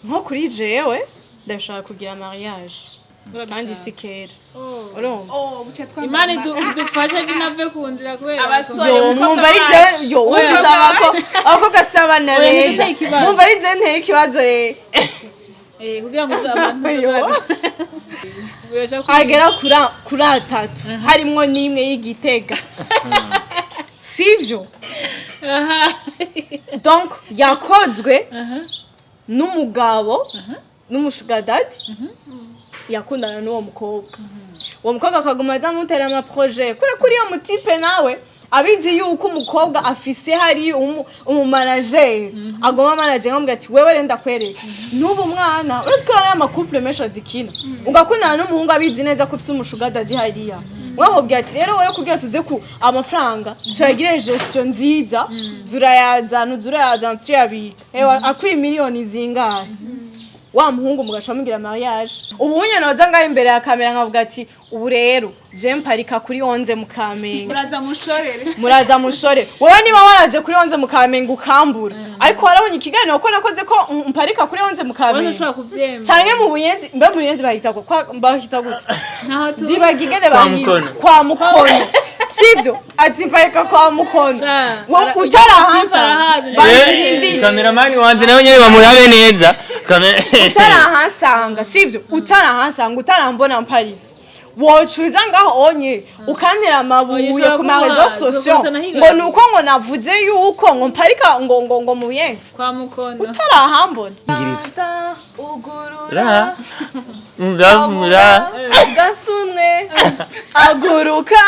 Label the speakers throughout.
Speaker 1: Nko kuri jewe, ndashaka kugira mariage, kandi si kera, urumva?
Speaker 2: Oh, buca twambara.
Speaker 3: Imana idufashe jinave ku nzira kubera
Speaker 2: Abasore.
Speaker 1: Yo,
Speaker 2: Umukobwa
Speaker 1: mwumva ari
Speaker 2: wacu.
Speaker 1: jewe? Yo, wumvise abakobwa si abana
Speaker 3: Oya,
Speaker 1: beza.
Speaker 3: ntiduteye ikibazo.
Speaker 1: Mwumva ari jewe nteye ikibazo rero?
Speaker 3: Kugira ngo abantu
Speaker 1: Yo.
Speaker 3: ubasha
Speaker 1: Agera kuri atatu, harimwo n'imwe y'Igitega, sivyo?
Speaker 3: Aha.
Speaker 1: Donc yakozwe n'umugabo n'umu sugar daddy yakundana n'uwo mukobwa. Uwo mukobwa akaguma aza amutera ama projets kure kuri iyo mu type, nawe abizi yuko umukobwa afise hari umu manager agoma manager, nkamubwira ati: "Wewe rero ndakwereka n'ubu mwana." Uretse ko hari ama couples menshi azikina, ugakundana n'umuhungu abizi neza ko ufise umu sugar daddy hariya, wamubwira ati: "Rero wowe, kugira tuze ku amafaranga tuyagire gestion nziza, zurayazana, zurayazana, tuyabika." Ewa, akwiye miliyoni zingahe wa muhungu, mugaca mugira mariage. Ubu nyene noza ngaho imbere ya kamera nkavuga ati: "Ubu rero je mparika kuri 11 mu Kamenge."
Speaker 2: Muraza mushorere.
Speaker 1: Muraza mushore. Wowe niba waraje kuri 11 mu Kamenge ukambura, ariko warabonye ikiganiro ko nakoze ko mparika kuri 11 mu
Speaker 3: Wowe
Speaker 1: Kamenge
Speaker 3: ntushobora kuvyemera.
Speaker 1: Canke mu Buyenzi, mbe mu Buyenzi bahita bahita gute?
Speaker 3: Ntaho tuzi.
Speaker 1: Ndibaga ingene
Speaker 4: Kwa
Speaker 1: bahita.
Speaker 4: Mukono.
Speaker 1: Kwa Mukono, sivyo? Ati mparika kwa Mukono. Wowe utarahansa
Speaker 3: arahazi.
Speaker 1: banzirindi.
Speaker 4: Kameramani wanje nawe nyene bamurabe neza.
Speaker 1: Utarahansanga, sivyo? Utarahansanga, utarambona mparitse, wocuza ngaho onye ukantera amabuye
Speaker 3: Oya,
Speaker 1: ku ma réseaux sociaux ngo nuko ngo navuze yuko ngo mparika ngo mu Buyenzi
Speaker 3: Kwa Mukono.
Speaker 1: utarahambona.
Speaker 4: Ingirizo.
Speaker 1: Ugurura.
Speaker 4: Ra ngavura.
Speaker 1: Gasunwe aguruka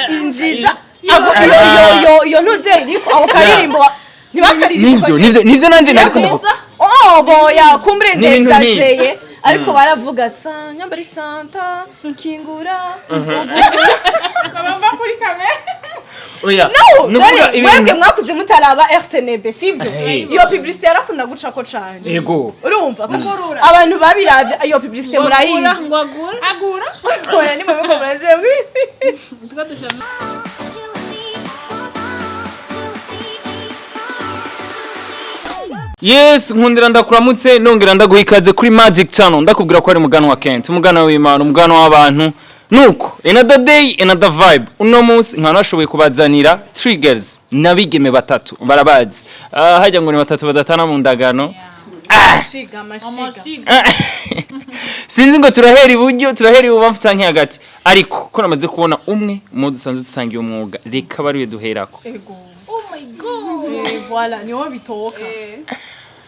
Speaker 1: injiza. Iyo iyo iyo iyo ntuze iriko ako karirimbo, ntibakaririmbo.
Speaker 4: Nivyo, nanje nariko ndavuga.
Speaker 1: Oh, boya, kumbure.
Speaker 4: Ni ibintu
Speaker 1: Ndexageye, ariko baravuga sa nyambari santa kingura.
Speaker 2: Bava kuri kamera.
Speaker 4: Oya.
Speaker 1: No,
Speaker 4: nukuvuga
Speaker 1: dore
Speaker 4: ibintu
Speaker 1: mwebwe mwakuze mutaraba RTNB, sivyo?
Speaker 4: Hey.
Speaker 1: Iyo publicité yarakunda gucako cane.
Speaker 4: Ego.
Speaker 1: Urumva abantu babiravye iyo publicité, murayizi.
Speaker 3: Ngo agura.
Speaker 2: Agura.
Speaker 1: Oya, nimwe muko muraje.
Speaker 3: Tuko dushira.
Speaker 5: 2, 3, 1, 2, 3, 1, 2, 3.
Speaker 4: Yes, nkundira ndakuramutse, nongera ndaguha ikaze kuri Magic Channel. Ndakubwira ko ari umugano wa Kent, umugano w'Imana, umugano w'abantu. Nuko another day, another vibe. Uno munsi nkaba nashoboye kubazanira three girls, nabigeme batatu barabazi. Ah, hajya ngo ni batatu badatana mu ndagano.
Speaker 1: Amashiga, amashiga.
Speaker 3: Amashiga.
Speaker 4: Sinzi ngo turahera iburyo, turahera ibubamfu canke hagati, ariko ko namaze kubona umwe mu dusanzwe dusangiye umwuga, reka bariwe duherako.
Speaker 1: Ego.
Speaker 3: Oh my God.
Speaker 1: Voilà, niho bitoka.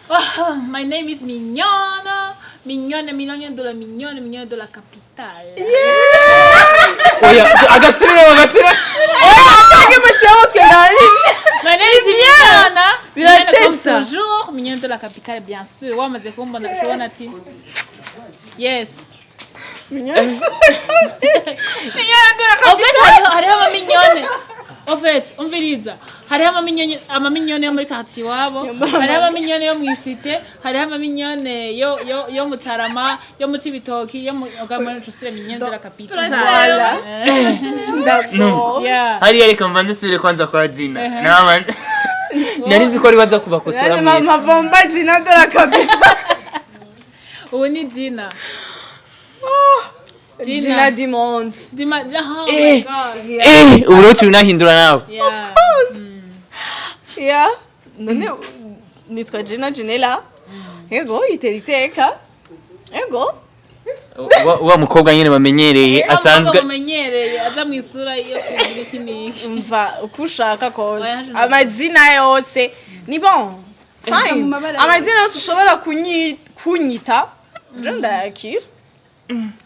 Speaker 3: Oh, my name is Mignona. Mignonne, mignonne de la mignonne, mignonne de la capitale.
Speaker 4: Oya, agasubire, agasubire.
Speaker 1: Oya, atange mu kibazo, twe ngari.
Speaker 3: My name is Mignona. Mignonne comme
Speaker 1: Biratesa.
Speaker 3: toujours, mignonne de la capitale, bien sûr. Wamaze kumbona ushobona ati: "Yes."
Speaker 1: Mignonne.
Speaker 3: En fait, hariho ama mignonnes. En fait, umviriza. Hariho ama mignonnes yo muri quartier iwabo, hariho ama mignonnes yo mw'i cité, hariho ama mignonnes yo mu Carama, yo mu Cibitoki, yo mu Ogamwe, je suis la mignonne de la capitale.
Speaker 1: Voilà. D'accord.
Speaker 3: Yeah.
Speaker 4: Hariya reka mbanze nsubire kwanza kwa Jina. Nama nari nzi ko ari baza kubakosora
Speaker 1: Yaani
Speaker 4: mwese.
Speaker 1: Mama Gina de la capitale.
Speaker 3: Ubu ni Gina. Gina.
Speaker 1: Gina du monde.
Speaker 3: Dima, oh my God.
Speaker 4: Ubu rero unahindura nawe.
Speaker 3: Yeah.
Speaker 1: Of course. Yeah. None nitwa Gina Ginella. Ego, itera iteka. Ego.
Speaker 4: Wa mukobwa nyine bamenyereye asanzwe.
Speaker 3: Asanzwe mumenyereye aza mu isura yo kugira iki n'iki.
Speaker 1: Mva uko ushaka kose.
Speaker 3: Oya.
Speaker 1: Amazina yose ni bon. Fine.
Speaker 2: Mu mabara.
Speaker 1: Amazina yose ushobora kunyita, je ndayakira.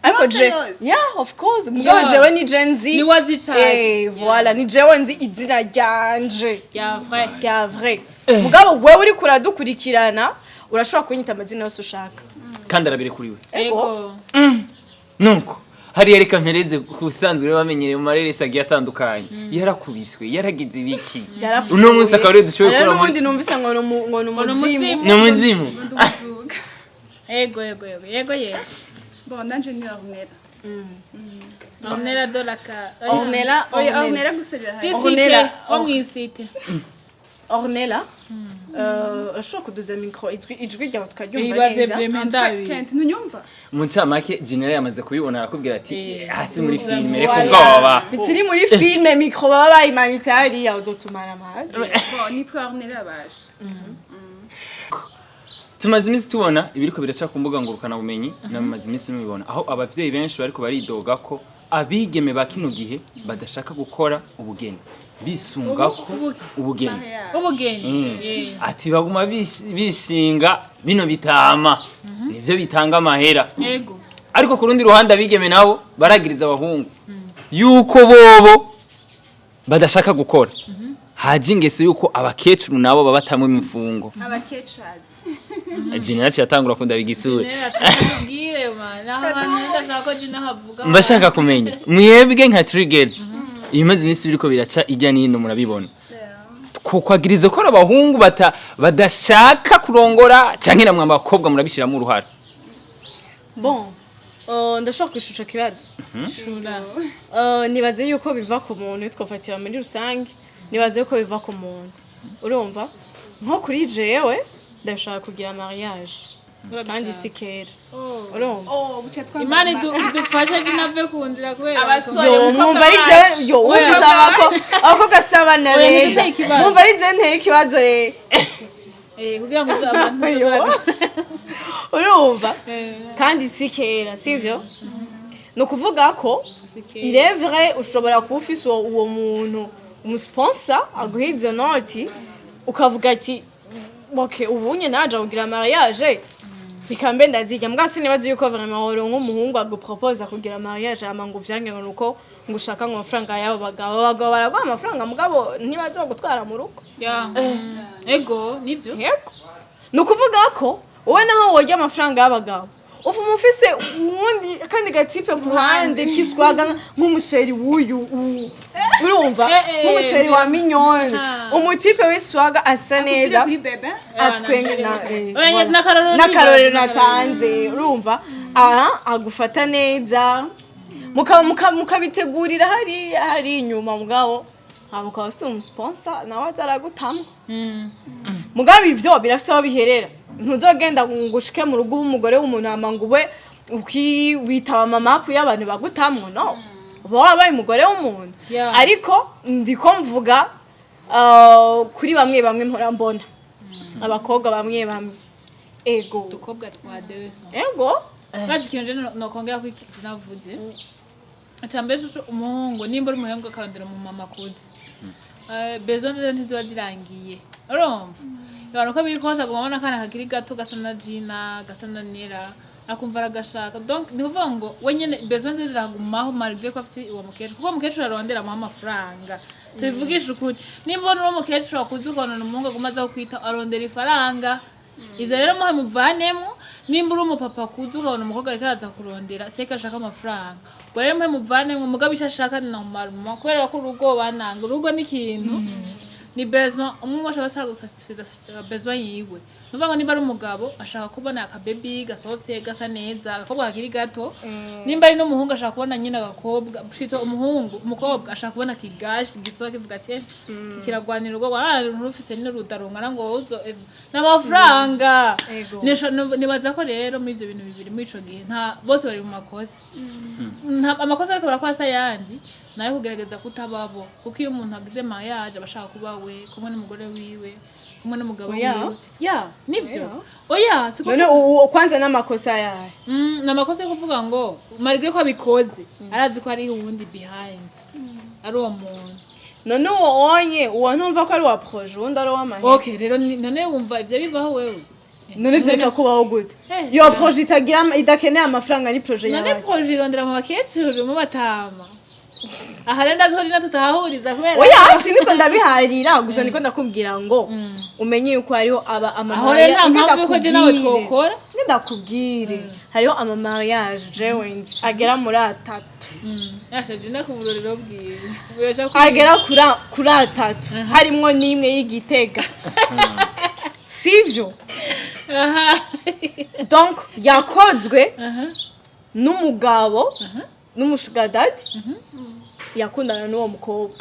Speaker 1: Ariko
Speaker 2: Yose
Speaker 1: je
Speaker 2: yose?
Speaker 1: Yeah, of course. Mugabo jewe ni Gen Z.
Speaker 3: Ni wazicaye.
Speaker 1: Voilà, ni jewe nzi izina ryanje.
Speaker 3: Ya vrai.
Speaker 1: Rya vrai. Mugabo wewe uriko uradukurikirana, urashobora kunyita amazina yose ushaka.
Speaker 4: Kandi arabirekuriwe.
Speaker 3: Ego.
Speaker 4: Nuko hariya reka mpereze ku busanzwe rero bamenyereye mu mareresi agiye atandukanye, yarakubiswe, yaragize ibiki.
Speaker 1: Yarapfuye.
Speaker 4: Uno munsi akaba ariwe dushoboye
Speaker 1: Hariho
Speaker 4: gukura muri
Speaker 1: n'ubundi numvise ngo ni
Speaker 3: Ngo ni
Speaker 1: umuzimu.
Speaker 3: umuzimu.
Speaker 4: Ni umuzimu.
Speaker 2: Nduzuga.
Speaker 3: Ego, yego yego.
Speaker 2: Bon, nanje ni Ornella.
Speaker 3: Ornella de la ka.
Speaker 1: Ornella.
Speaker 2: Oya.
Speaker 1: Ornella.
Speaker 2: Ornella gusa birahari.
Speaker 3: Disite
Speaker 1: Ornella.
Speaker 3: wo mw'isite.
Speaker 1: Ornella, urashobora kuduza micro, ijwi ryawe tukaryumva
Speaker 3: Ibaze
Speaker 1: neza.
Speaker 3: vraiment, ndabi.
Speaker 2: Kent, ntunyumva?
Speaker 4: Mu ncamake, General yamaze kubibona, arakubwira ati: "Hasi muri filime, reka
Speaker 1: Voilà.
Speaker 4: ubwoba."
Speaker 1: Turi muri filme, micro baba bayimanitse hariya, uzotumara amazi.
Speaker 2: Bon, nitwa Ornella Baje.
Speaker 4: Tumaze iminsi tubona ibiriko biraca ku mbuga ngurukanabumenyi, namaze iminsi mubibona, aho abavyeyi benshi bariko baridoga ko abigeme ba kino gihe badashaka gukora ubugeni, bisunga ko ubugeni.
Speaker 3: Ubugeni.
Speaker 4: Ati baguma bishinga bino bitama nivyo bitanga amahera. Ariko ku rundi ruhande, abigeme nabo baragiriza abahungu yuko bobo badashaka gukora, haje ingeso yuko abakecuru nabo babatamwe imifungo.
Speaker 2: Abakecazi.
Speaker 4: General yatangura kundaba igitsure.
Speaker 3: Nera, tubwire man, aho hantu ndashaka ko Gina havuga.
Speaker 4: Mbashaka kumenya mwebwe nka Triggers, ibimaze iminsi biriko biraca ijya n'ino murabibona, kukwagiriza ko ari abahungu badashaka kurongora, canke namwe abakobwa murabishiramo uruhara?
Speaker 1: Bon, ndashobora kwishusha kibazo.
Speaker 3: Shura.
Speaker 1: Nibaze yuko biva ku muntu, twofatira muri rusange, nibaze yuko biva ku muntu. Urumva, nko kuri jewe ndashaka kugira mariage kandi si kera. Urumva?
Speaker 2: Oh, buca twambara.
Speaker 3: Imana idufashe Gina ave ku nzira kubera
Speaker 2: Abasore.
Speaker 1: Yo,
Speaker 2: Umukobwa
Speaker 1: mwumva ari
Speaker 2: wacu.
Speaker 1: jewe, yo, wumvise abakobwa si abana
Speaker 3: Oya,
Speaker 1: beza.
Speaker 3: ntiduteye ikibazo.
Speaker 1: Mwumva ari jewe nteye ikibazo rero.
Speaker 3: Kugira ngo abantu
Speaker 1: Yo. Urumva, kandi si kera, sivyo? Ni ukuvuga ko il est vrai, ushobora kuba ufise uwo muntu, umusponsor aguha izo noti, ukavuga ati: "Ok, ubu nye naje kugira mariage, reka mbe ndazirya." Mbwa sinibaza yuko vraiment woronka umuhungu agupropose kugira mariage hama ngo uvyange ngo nuko ngo ushaka ngo amafaranga y'abo bagabo. Abagabo baraguha amafaranga, mugabo ntibazogutwara mu rugo.
Speaker 3: Ya, ego, nivyo.
Speaker 1: Yego, ni ukuvuga ko wowe naho worya amafaranga y'abagabo, ufuma ufise uwundi kandi gatipe ku ruhande kiswaga nk'umuchéri w'uyu urumva, nk'umuchéri wa mignonne, umutipe w'iswaga asa neza,
Speaker 2: kuri bébé.
Speaker 1: Atwenge na
Speaker 3: Oya,
Speaker 1: voilà.
Speaker 3: N'akarorero.
Speaker 1: N'akarorero
Speaker 3: Nibaza,
Speaker 1: natanze. Urumva, aha agufata neza, mukabitegurira hariya hari inyuma, mugabo hama ukaba si umusponsor nawe aza aragutamwa. Mugabo ivyo birafise aho biherera. Ntuzogenda ngo ushike mu rugo ube umugore w'umuntu, hama ngo ube witaba amamapu y'abantu bagutamwo. No uba wabaye umugore w'umuntu. Ariko ndiko mvuga kuri bamwe bamwe mpora mbona, abakobwa bamwe bamwe, ego.
Speaker 3: Udukobwa twa deso.
Speaker 1: Ego.
Speaker 3: Bazi ikintu je nokongera ko iki navuze icambere shusho, umuhungu nimba uri umuhungu akarondera mu mama kuzi, besoin ziwe ntiziba zirangiye. Urumva, abantu uko biri kose aguma abona akana kakiri gato gasa na Jina, gasa na Nera, akumva aragashaka. Donc ni kuvuga ngo we nyene besoin ziwe ziragumaho malgré ko afise uwo mukecuru, kuko uwo mukecuru arondera amuha amafaranga. Tubivugishe ukuri, nimba ubona uwo mukecuru akuzi, ukabona ni umuhungu aguma aza kukwita, arondera ifaranga. Ivyo rero muhe muvanemo. Nimba uri umupapa akuzi, ukabona umukobwa ariko araza kurondera, seka ashaka amafaranga, ubwo rero muhe muvanemo. Mugabo icyo ashaka ni normalement, kubera ko urugo bananga, urugo ni ikintu, ni besoin, umwe wese aba ashaka gusatisfiza besoin yiwe. Ni ukuvuga ngo nimba ari umugabo ashaka kubona akabebi gasohotse gasa neza, agakobwa kakiri gato. Nimba ari n'umuhungu ashaka kubona nyine agakobwa, plutôt umuhungu, umukobwa ashaka kubona kigashi gisohoka kivuga ati: "Eh, kiragwanira urugo rufise n'uruda rungana ngo uzo n'amafaranga."
Speaker 1: Ego.
Speaker 3: Nibaza ko rero muri ivyo bintu bibiri, muri ico gihe nta bose bari mu makosa. Amakosa ariko barakora asa yandi nayo kugerageza kutababo, kuko iyo umuntu agize mariage aba ashaka kuba we kumwe n'umugore wiwe, kumwe n'umugabo
Speaker 1: Oya.
Speaker 3: wiwe. Ya, nivyo, oya, siko.
Speaker 1: None kwanza n'amakosa yayo?
Speaker 3: Ni amakosa yo kuvuga ngo malgré ko abikoze arazi ko hariho uwundi behind, ari uwo muntu.
Speaker 1: None uwo onye, uwo ntumva ko ari uwa projet, uwundi ari uw'amahera?
Speaker 3: Okay, rero none wumva ivyo bivaho wewe?
Speaker 1: None ivyo reka kubaho gute?
Speaker 3: Eh,
Speaker 1: iyo projet itagira, idakeneye amafaranga, ni projet
Speaker 3: None
Speaker 1: yawe?
Speaker 3: Projet irondera mu bakecuru, mu batama. Aha rero ndazi ko jina tutahahuriza kubera
Speaker 1: Oya, siniko ndabiharira, gusa niko ndakubwira ngo umenye yuko hariho aba
Speaker 3: Aho rero nta mpamvu yuko je nawe twokora.
Speaker 1: Ndakubwire, hariho ama mariage jewe nzi agera muri atatu.
Speaker 3: Yasha jina ku burorero bwiwe. Burasha
Speaker 1: Agera kuri atatu, harimwo n'imwe y'igitega, sivyo?
Speaker 3: Aha.
Speaker 1: Donc yakozwe n'umugabo n'umusugar daddy. Yakundana n'uwo mukobwa,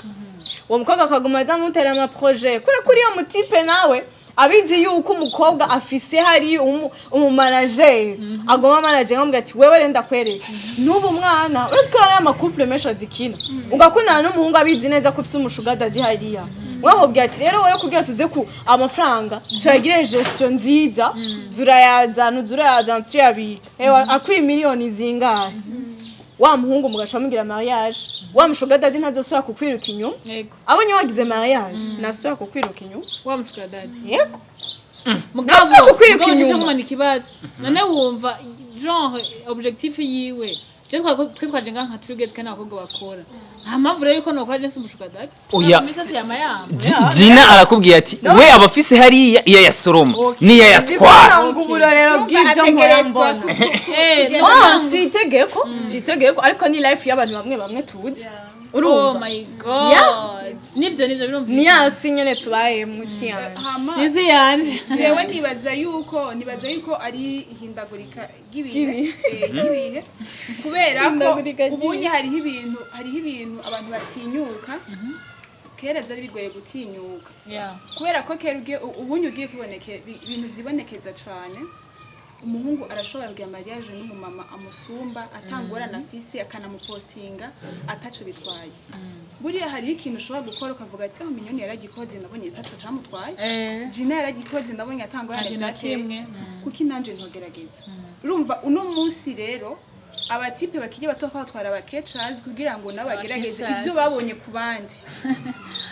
Speaker 1: uwo mukobwa akaguma aza amutera amaprojet kure kuri iyo mutipe, nawe abizi yuko umukobwa afise hari umumanajeri agoma manager, nkamubwira ati: "Wewe renda kwereka n'ubu mwana." Uretse ko hari amacouple menshi azikina, ugakundana n'umuhungu abizi neza ko ufise umusugar daddy hariya, mwamubwira ati: "Rero wowe kugira tuze ku amafaranga tuyagire gestion nziza, zurayazana, zurayazana, tuyabika." Ewa akwiye miliyoni zingahe wa muhungu, mugaca mugira mariage, wa musugar daddy ntazosubira kukwiruka inyuma.
Speaker 3: Yego.
Speaker 1: Abonye wagize mariage nasubira kukwiruka inyuma.
Speaker 3: Wa musugar daddy.
Speaker 1: Yego.
Speaker 3: Mugabo
Speaker 1: Nasubira kukwiruka
Speaker 3: mugabo
Speaker 1: inyuma.
Speaker 3: Nshaka ikibazo, none wumva genre objectif yiwe, je twe twaje ngaha nka tugeze kandi abakobwa bakora, nta mpamvu rero yuko nokora je umusugar daddy.
Speaker 4: Oya.
Speaker 3: Imisasi yama yama.
Speaker 4: Gina arakubwiye ati we aba afise hariya iyo yasoroma niyo yatwara.
Speaker 1: Ndikutanga uburorero bw'ibyo mpora mbona.
Speaker 3: Eh.
Speaker 1: Ah, si itegeko, ariko ni life y'abantu bamwe bamwe tuzi.
Speaker 3: Oh
Speaker 1: Urumva?
Speaker 3: my God.
Speaker 1: Yeah.
Speaker 3: Nivyo birumvikana.
Speaker 1: Ni ya si nyene tubaye munsi yanje.
Speaker 2: Hama
Speaker 3: nizi yanje.
Speaker 2: Jewe nibaza yuko ari ihindagurika ry'ibihe, ry'ibihe, kubera ko
Speaker 1: Ihindagurika ry'ibihe.
Speaker 2: ubunye hariho ibintu abantu batinyuka, kera byari bigoye gutinyuka. Kubera ko kera ugiye, ubunye ugiye kuboneke ibintu byibonekeza cane, umuhungu arashobora kugira mariage n'umumama amusumba atangorana afise, akanamupostinga ataco bitwaye. Buriya hariho ikintu ushobora gukora ukavuga ati: "Oh, Minyoni yaragikoze, nabonye ataco camutwaye. Gina yaragikoze, nabonye atangorane
Speaker 3: Nta kintu na
Speaker 2: vyateye.
Speaker 3: kimwe.
Speaker 2: Kuki nanje ntogerageza?" Urumva, uno munsi rero abatipe bakiri bato batwara abakecas kugira ngo nabo bagerageze
Speaker 3: Abakecas.
Speaker 2: ibyo babonye ku bandi.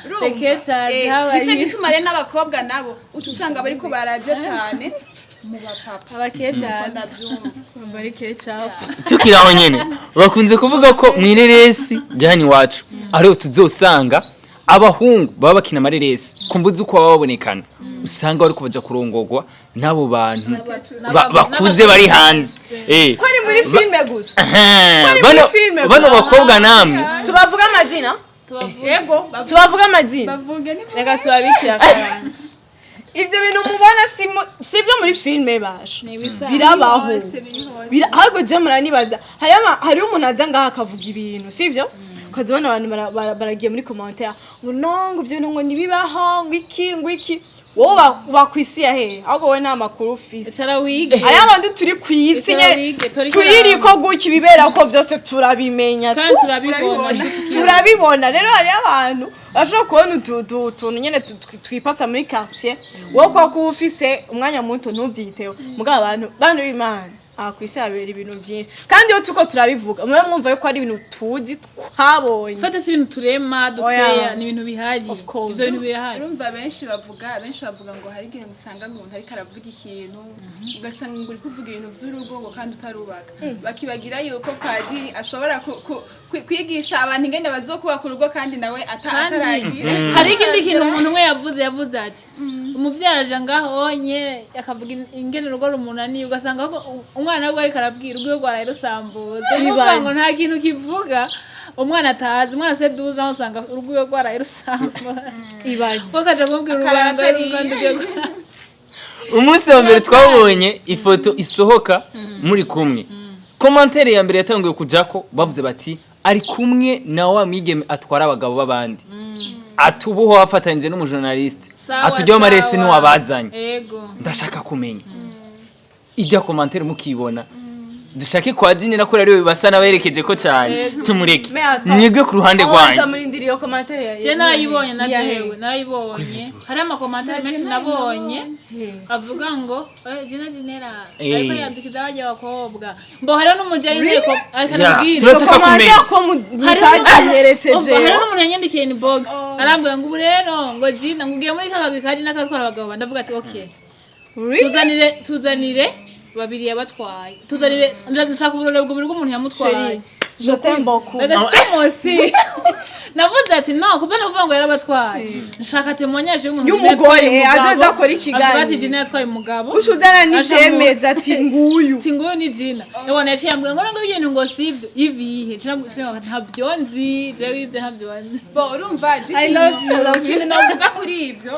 Speaker 2: Urumva?
Speaker 3: The Kechas, how are
Speaker 2: Nico
Speaker 3: you?
Speaker 2: gituma rero n'abakobwa nabo uca usanga bariko baraja cane mu bapapa.
Speaker 3: Abakecas.
Speaker 2: Ndavyumva.
Speaker 4: Tukiri aho nyene, bakunze kuvuga ko mw'ireresi rya hano iwacu ariho tuzosanga abahungu baba bakina amareresi, kumbuza uko baba babonekana, usanga bariko baja kurongorwa n'abo bantu bakuze bari hanze.
Speaker 1: Ko ari muri filime gusa.
Speaker 4: Ehe,
Speaker 1: Muri filime
Speaker 4: bano bakobwa namwe
Speaker 1: Tubavuga amazina?
Speaker 2: Yego.
Speaker 1: Tubavuga amazina?
Speaker 2: Bavuge ni
Speaker 1: Reka tubabikire akabanga. Ibyo bintu mubona si ibyo muri filime, basha birabaho.
Speaker 2: Hose, biri hose.
Speaker 1: Ahubwo je muranibaza, hariho umuntu aza ngaha akavuga ibintu, sivyo? Ukazibona abantu baragiye muri commentaire ngo no, ngo ivyo bintu ngo ntibibaho, ngo iki, ngo iki. Wowe uba kw'isi ya hehe? Ahubwo wowe nta makuru ufise.
Speaker 3: Icara wige.
Speaker 1: Hariho abantu turi kw'isi
Speaker 3: Icara
Speaker 1: nyene
Speaker 3: wige, turi
Speaker 1: tuyiriko gutya, ibibera ko vyose turabimenya.
Speaker 3: Kandi turabibona.
Speaker 1: Turabibona. Rero hariho abantu bashobora kubona utuntu nyene twipasa muri quartier, wowe kwa kuba ufise umwanya muto ntubyiteho. Mugabo abantu b'Imana, aha kw'isi habera ibintu byinshi, kandi iyo turiko turabivuga mube mwumva yuko ari ibintu tuzi, twabonye.
Speaker 3: Fata, si ibintu turema dukeya.
Speaker 1: Oya.
Speaker 3: Ni ibintu bihari.
Speaker 1: Of course.
Speaker 3: Ivyo bintu birahari.
Speaker 2: Urumva, benshi bavuga ngo hari igihe usanga ngo umuntu ariko aravuga ikintu, ugasanga ngo uri kuvuga ibintu by'urugo ngo kandi utarubaka, bakibagira yuko padiri ashobora kwigisha abantu ingene bazokubaka urugo kandi nawe
Speaker 3: Kandi
Speaker 2: ataragira.
Speaker 3: hari ikindi kintu umuntu umwe yavuze ati umuvyeyi aje ngaho onye akavuga ingene urugo rumunaniye, ugasanga ahubwo umwana we ariko arabwira urwiwe rwaraye rusambuza. Nukuvuga ngo nta kintu kivuga umwana atazi, umwana se duza aho usanga urwiwe rwaraye rusambuza.
Speaker 1: Ibaze.
Speaker 3: Bakaja kumubwira
Speaker 2: Akarara
Speaker 3: urubanga
Speaker 2: atariye.
Speaker 3: y'urugo ndugiye.
Speaker 4: Umunsi wa mbere twabonye ifoto isohoka muri kumwe, commentaire ya mbere yatanguye kujako bavuze bati ari kumwe na wa mwigeme atwara abagabo b'abandi, atubuho wafatanyije n'umujournaliste, atujyaho amaresi niwabazanye.
Speaker 3: Ego.
Speaker 4: Ndashaka kumenya ijya commentaire mukibona, dushake kwa Jini na ko rero basa n'aberekeje ko cyane.
Speaker 3: Ego.
Speaker 4: Tumureke.
Speaker 1: Mais attends.
Speaker 4: Mwebwe ku ruhande
Speaker 1: Aho
Speaker 4: rwanyu.
Speaker 1: murindiriye iyo commentaire
Speaker 3: Je narayibonye na
Speaker 1: ya
Speaker 3: jewe narayibonye, hari amacommentaires menshi nabonye avuga ngo Jina Jinera ariko yandukiza bajya abakobwa mbo hariho n'umujeyi nteko ariko
Speaker 4: Yeah,
Speaker 3: arabwira.
Speaker 4: turashaka
Speaker 1: Commentaire
Speaker 4: kumenya.
Speaker 1: ko mutazinyeretse
Speaker 3: Umva,
Speaker 1: jewe.
Speaker 3: hariho n'umuntu yanyandikiye inbox arambwira ngo ubu rero ngo Jina ngo ugiye muri ka kagwi ka Jina katwara abagabo, ndavuga ati okay.
Speaker 1: Really?
Speaker 3: Tuzanire babiri yabatwaye, tuzanire, ndashaka uburore bw'ubiri bw'umuntu yamutwaye.
Speaker 1: Chérie, je t'aime beaucoup.
Speaker 3: Ndashaka navuze ati no kuva no ngo yarabatwaye, nshaka témoignage y'umuntu
Speaker 1: Y'umugore,
Speaker 3: yatwaye umugabo.
Speaker 1: azoza akora ikiganiro.
Speaker 3: Avuga ati Jina yatwaye umugabo.
Speaker 1: Ushuzana n'ivyemeza ati nguyu.
Speaker 3: Ati nguyu ni Jina. Yabona yaciye ambwira ngo ibintu ngo sivyo ibihe. Cina ntabyo nzi jewe, ibyo ntabyo nzi.
Speaker 2: Bo urumva,
Speaker 3: I love you.
Speaker 2: ikintu navuga kuri ibyo,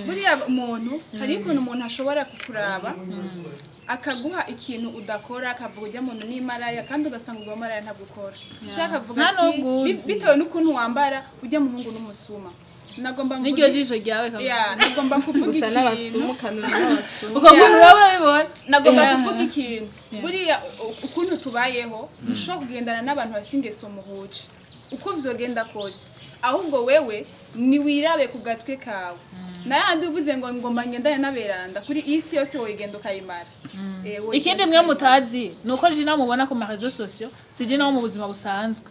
Speaker 2: buriya umuntu, hari ukuntu umuntu ashobora kukuraba. Akaguha ikintu udakora, akavuga ujya muntu ni maraya, kandi ugasanga ubwo maraya ntabwo ukora. Cyangwa akavuga
Speaker 3: Nta
Speaker 2: ati
Speaker 3: n'ubwo uzi.
Speaker 2: Bitewe n'ukuntu wambara, ujya muhungu n'umusuma. Nagomba mvuge
Speaker 3: N'iryo jisho ryawe kabisa.
Speaker 2: Ya, nagomba kuvuga
Speaker 1: Gusa
Speaker 2: ikintu.
Speaker 1: n'abasumu, kanura n'abasumu.
Speaker 3: Uko kuntu uraba urabibona.
Speaker 2: Nagomba
Speaker 3: Yeah.
Speaker 2: kuvuga ikintu. Buriya ukuntu tubayeho, ntushobora kugendana n'abantu bafise ingeso muhuje uko vyogenda kose. Ahubwo wewe niwirabe ku gatwe kawe. Nayandi uvuze ngo ngomba ngendane n'aberanda, kuri isi yose woyigenda ukayimara. Woyigenda
Speaker 3: Ikindi mwe mutazi ni uko Gina mubona ku ma réseaux sociaux si Gina wo mu buzima busanzwe,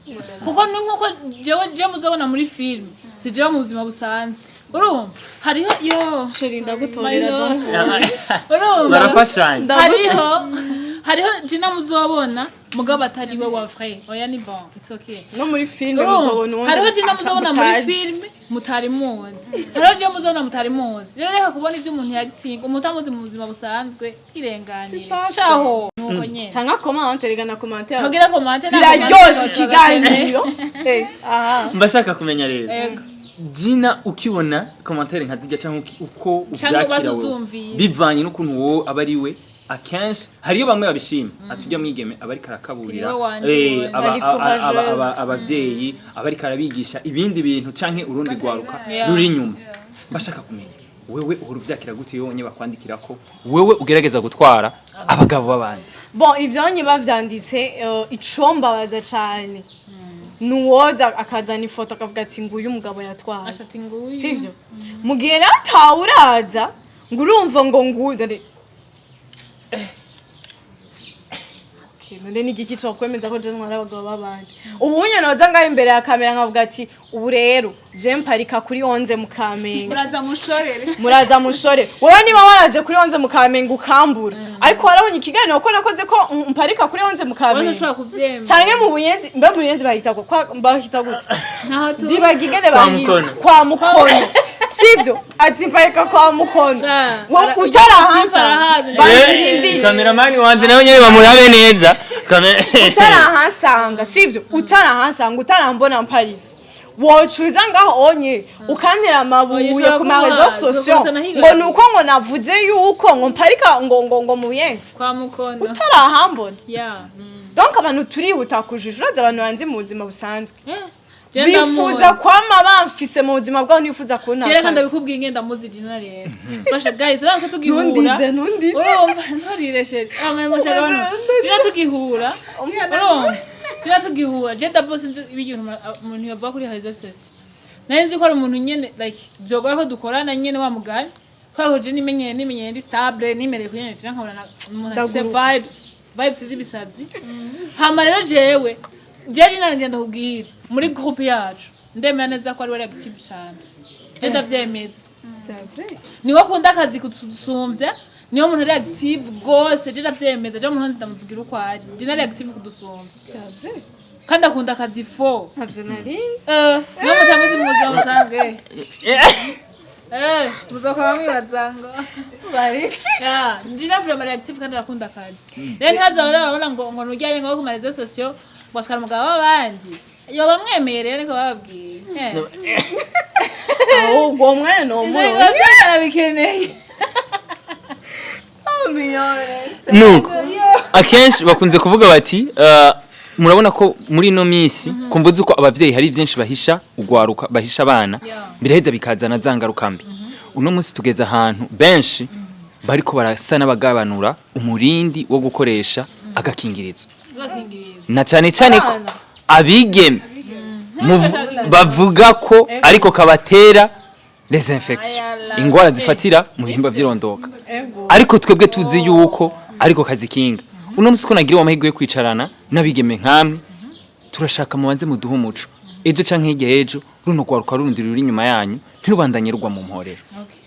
Speaker 3: kuko ni nkuko jewe je muzobona muri film, si jewe mu buzima busanzwe. Urumva hariho yo
Speaker 1: Chérie, ndagutorera.
Speaker 3: My lord.
Speaker 1: Don't worry.
Speaker 3: Urumva
Speaker 4: Barafashanya.
Speaker 3: hariho Gina muzobona mugabo atari we wa vrai. Oya, ni bon, it's okay.
Speaker 1: No muri filime
Speaker 3: Urumva?
Speaker 1: muzobona uwundi
Speaker 3: Hariho Gina muzobona muri
Speaker 1: mutazi.
Speaker 3: filime mutari muzi, hariho Gina muzobona mutari muzi. Rero reka kubona ibyo umuntu yagitinga, umuntu utamuzi mu buzima busanzwe, irenganire.
Speaker 1: Sipashe.
Speaker 3: Shaho nuko nyene.
Speaker 1: Canke commentaire, rega na commentaire
Speaker 3: Tugira commentaire.
Speaker 1: Ziraryoshe ikiganiro. Aha.
Speaker 4: Mbashaka kumenya rero,
Speaker 3: Ego.
Speaker 4: Gina, ukibona commentaire nka zijya cyangwa uko
Speaker 3: Canke
Speaker 4: uvyakira
Speaker 3: ubaze
Speaker 4: wewe,
Speaker 3: uzumvise.
Speaker 4: bivanye n'ukuntu wowe aba ari we? Akenshi hariyo bamwe babishima, ati ujya mwigeme aba ariko arakaburira
Speaker 3: Niwe wanje ubonye.
Speaker 1: Ari courageuse.
Speaker 4: Abavyeyi aba ariko arabigisha ibindi bintu canke urundi rwaruka ruri inyuma. Mbashaka kumenya, wewe uhora uvyakira gute iyo wonye bakwandikira ko wewe ugerageza gutwara abagabo b'abandi?
Speaker 1: Bon, ivyo nye bavyanditse, icombabaza cane nuwoza akazana ifoto akavuga ati nguyu umugabo yatwaye.
Speaker 3: Ashati nguyu.
Speaker 1: Sivyo? Mu gihe nawe atawuraza ngo urumva ngo nguyu dore. Okay, none ni igiki cokwemeza ko je ntwara abagabo b'abandi? Ubu unye noza ngaho imbere ya kamera nkavuga ati ubu rero je mparika kuri 11 mu Kamenge.
Speaker 2: Muraza mushorere.
Speaker 1: Muraza mushore. Wowe niba waraje kuri 11 mu Kamenge ukambura, ariko warabonye ikiganiro ko nakoze ko mparika kuri 11 mu
Speaker 3: Wowe
Speaker 1: Kamenge
Speaker 3: ntushobora kuvyemera.
Speaker 1: canke mu Buyenzi. Mbe mu Buyenzi bahita bahita gute?
Speaker 3: Ntaho tuzi.
Speaker 1: Ndibagigene
Speaker 4: Kwa
Speaker 1: bahita
Speaker 4: Mukono.
Speaker 1: kwa Mukono, sivyo? Ati mparika kwa Mukono.
Speaker 3: Ja,
Speaker 1: Wowe
Speaker 3: ujya arahazi.
Speaker 1: utarahasanga.
Speaker 4: Kameramani wanje nawe nyene bamurabe neza.
Speaker 1: Utarahasanga, sivyo? Utarahasanga, utarambona mparitse, wocuza ngaho onye ukantera amabuye
Speaker 3: Oya,
Speaker 1: ku ma
Speaker 3: ushobora
Speaker 1: réseaux
Speaker 3: kuba
Speaker 1: sociaux
Speaker 3: ukazana
Speaker 1: ngo
Speaker 3: hibagiwe.
Speaker 1: nuko ngo navuze yuko ngo mparika ngo mu Buyenzi
Speaker 3: Kwa Mukono.
Speaker 1: utarahambona.
Speaker 3: Ya.
Speaker 1: Donc abantu turihuta kujijura. Urazi abantu banzi mu buzima busanzwe
Speaker 3: Eh,
Speaker 1: bifuza kwama bamfise mu buzima bwabo, ntifuza
Speaker 3: Jere kandi
Speaker 1: kuntakaza.
Speaker 3: ndabikubwiye ngenda muzi Gina rero. Basha guys, urabona ko tugihura.
Speaker 1: Ntundize, ntundize.
Speaker 3: Urumva nturire chérie. Ama musagabano. Gina tugihura. Urumva. Gina tugihura. Je d'abord sinzi ibintu umuntu yavuga kuri réseaux sociaux. Nari nzi ko ari umuntu nyene like byogoye ko dukorana nyene wa mugani. Kubera ko je nimenyeye ndi stable, nimereye kunyene je nkabona umuntu afise
Speaker 1: Ndaguruka.
Speaker 3: vibes z'ibisazi. Hama rero jewe Gina ngenda kubwira muri groupe yacu ndemera neza ko ari we active cyane. Je ndavyemeza. Niwe akunda akazi kudusumbya, niyo muntu ari active gose. Je ndavyemeza, je umuntu ndamuvugira uko ari. Gina ari active kudusumbya kandi akunda akazi fo.
Speaker 1: Ntavyo narinzi.
Speaker 3: Niyo mutamuzi mu buzima busanzwe, muzokaba mwibaza ngo
Speaker 1: Bareke.
Speaker 3: Ya, Gina vraiment ari active kandi arakunda akazi. Rero ntihazabe babona ngo nujyanye ngo ku ma réseaux sociaux ngo ashikara umugabo w'abandi. Yoba mwemeye rero niko bababwiye.
Speaker 1: Ahubwo uwo mwanya ni
Speaker 3: Ivyo
Speaker 1: umurongo.
Speaker 3: vyose arabikeneye.
Speaker 4: Nuko akenshi bakunze kuvuga bati murabona ko muri ino minsi kumva uzi ko abavyeyi hari byinshi bahisha ugwaruka, bahisha abana, biraheza bikazana za ngaruka mbi. Uno munsi tugeze ahantu benshi bariko barasa n'abagabanura umurindi wo gukoresha agakingirizo,
Speaker 3: Bakingiriza.
Speaker 4: na cyane cyane ko
Speaker 1: Abana.
Speaker 4: abigeme bavuga ko ariko kabatera les infections,
Speaker 3: Ayala.
Speaker 4: ingwara zifatira mu bihimba vy'irondoka,
Speaker 1: Ego.
Speaker 4: ariko twebwe tuzi yuko ariko kazikinga. Uno musi ko nagira amahirwe yo kwicarana n'abigeme nkamwe, turashaka mubanze muduhe umuco. Ejo canke hirya y'ejo runo rwaruka rundi ruri inyuma yanyu ntirubandanye rugwa mu mporero.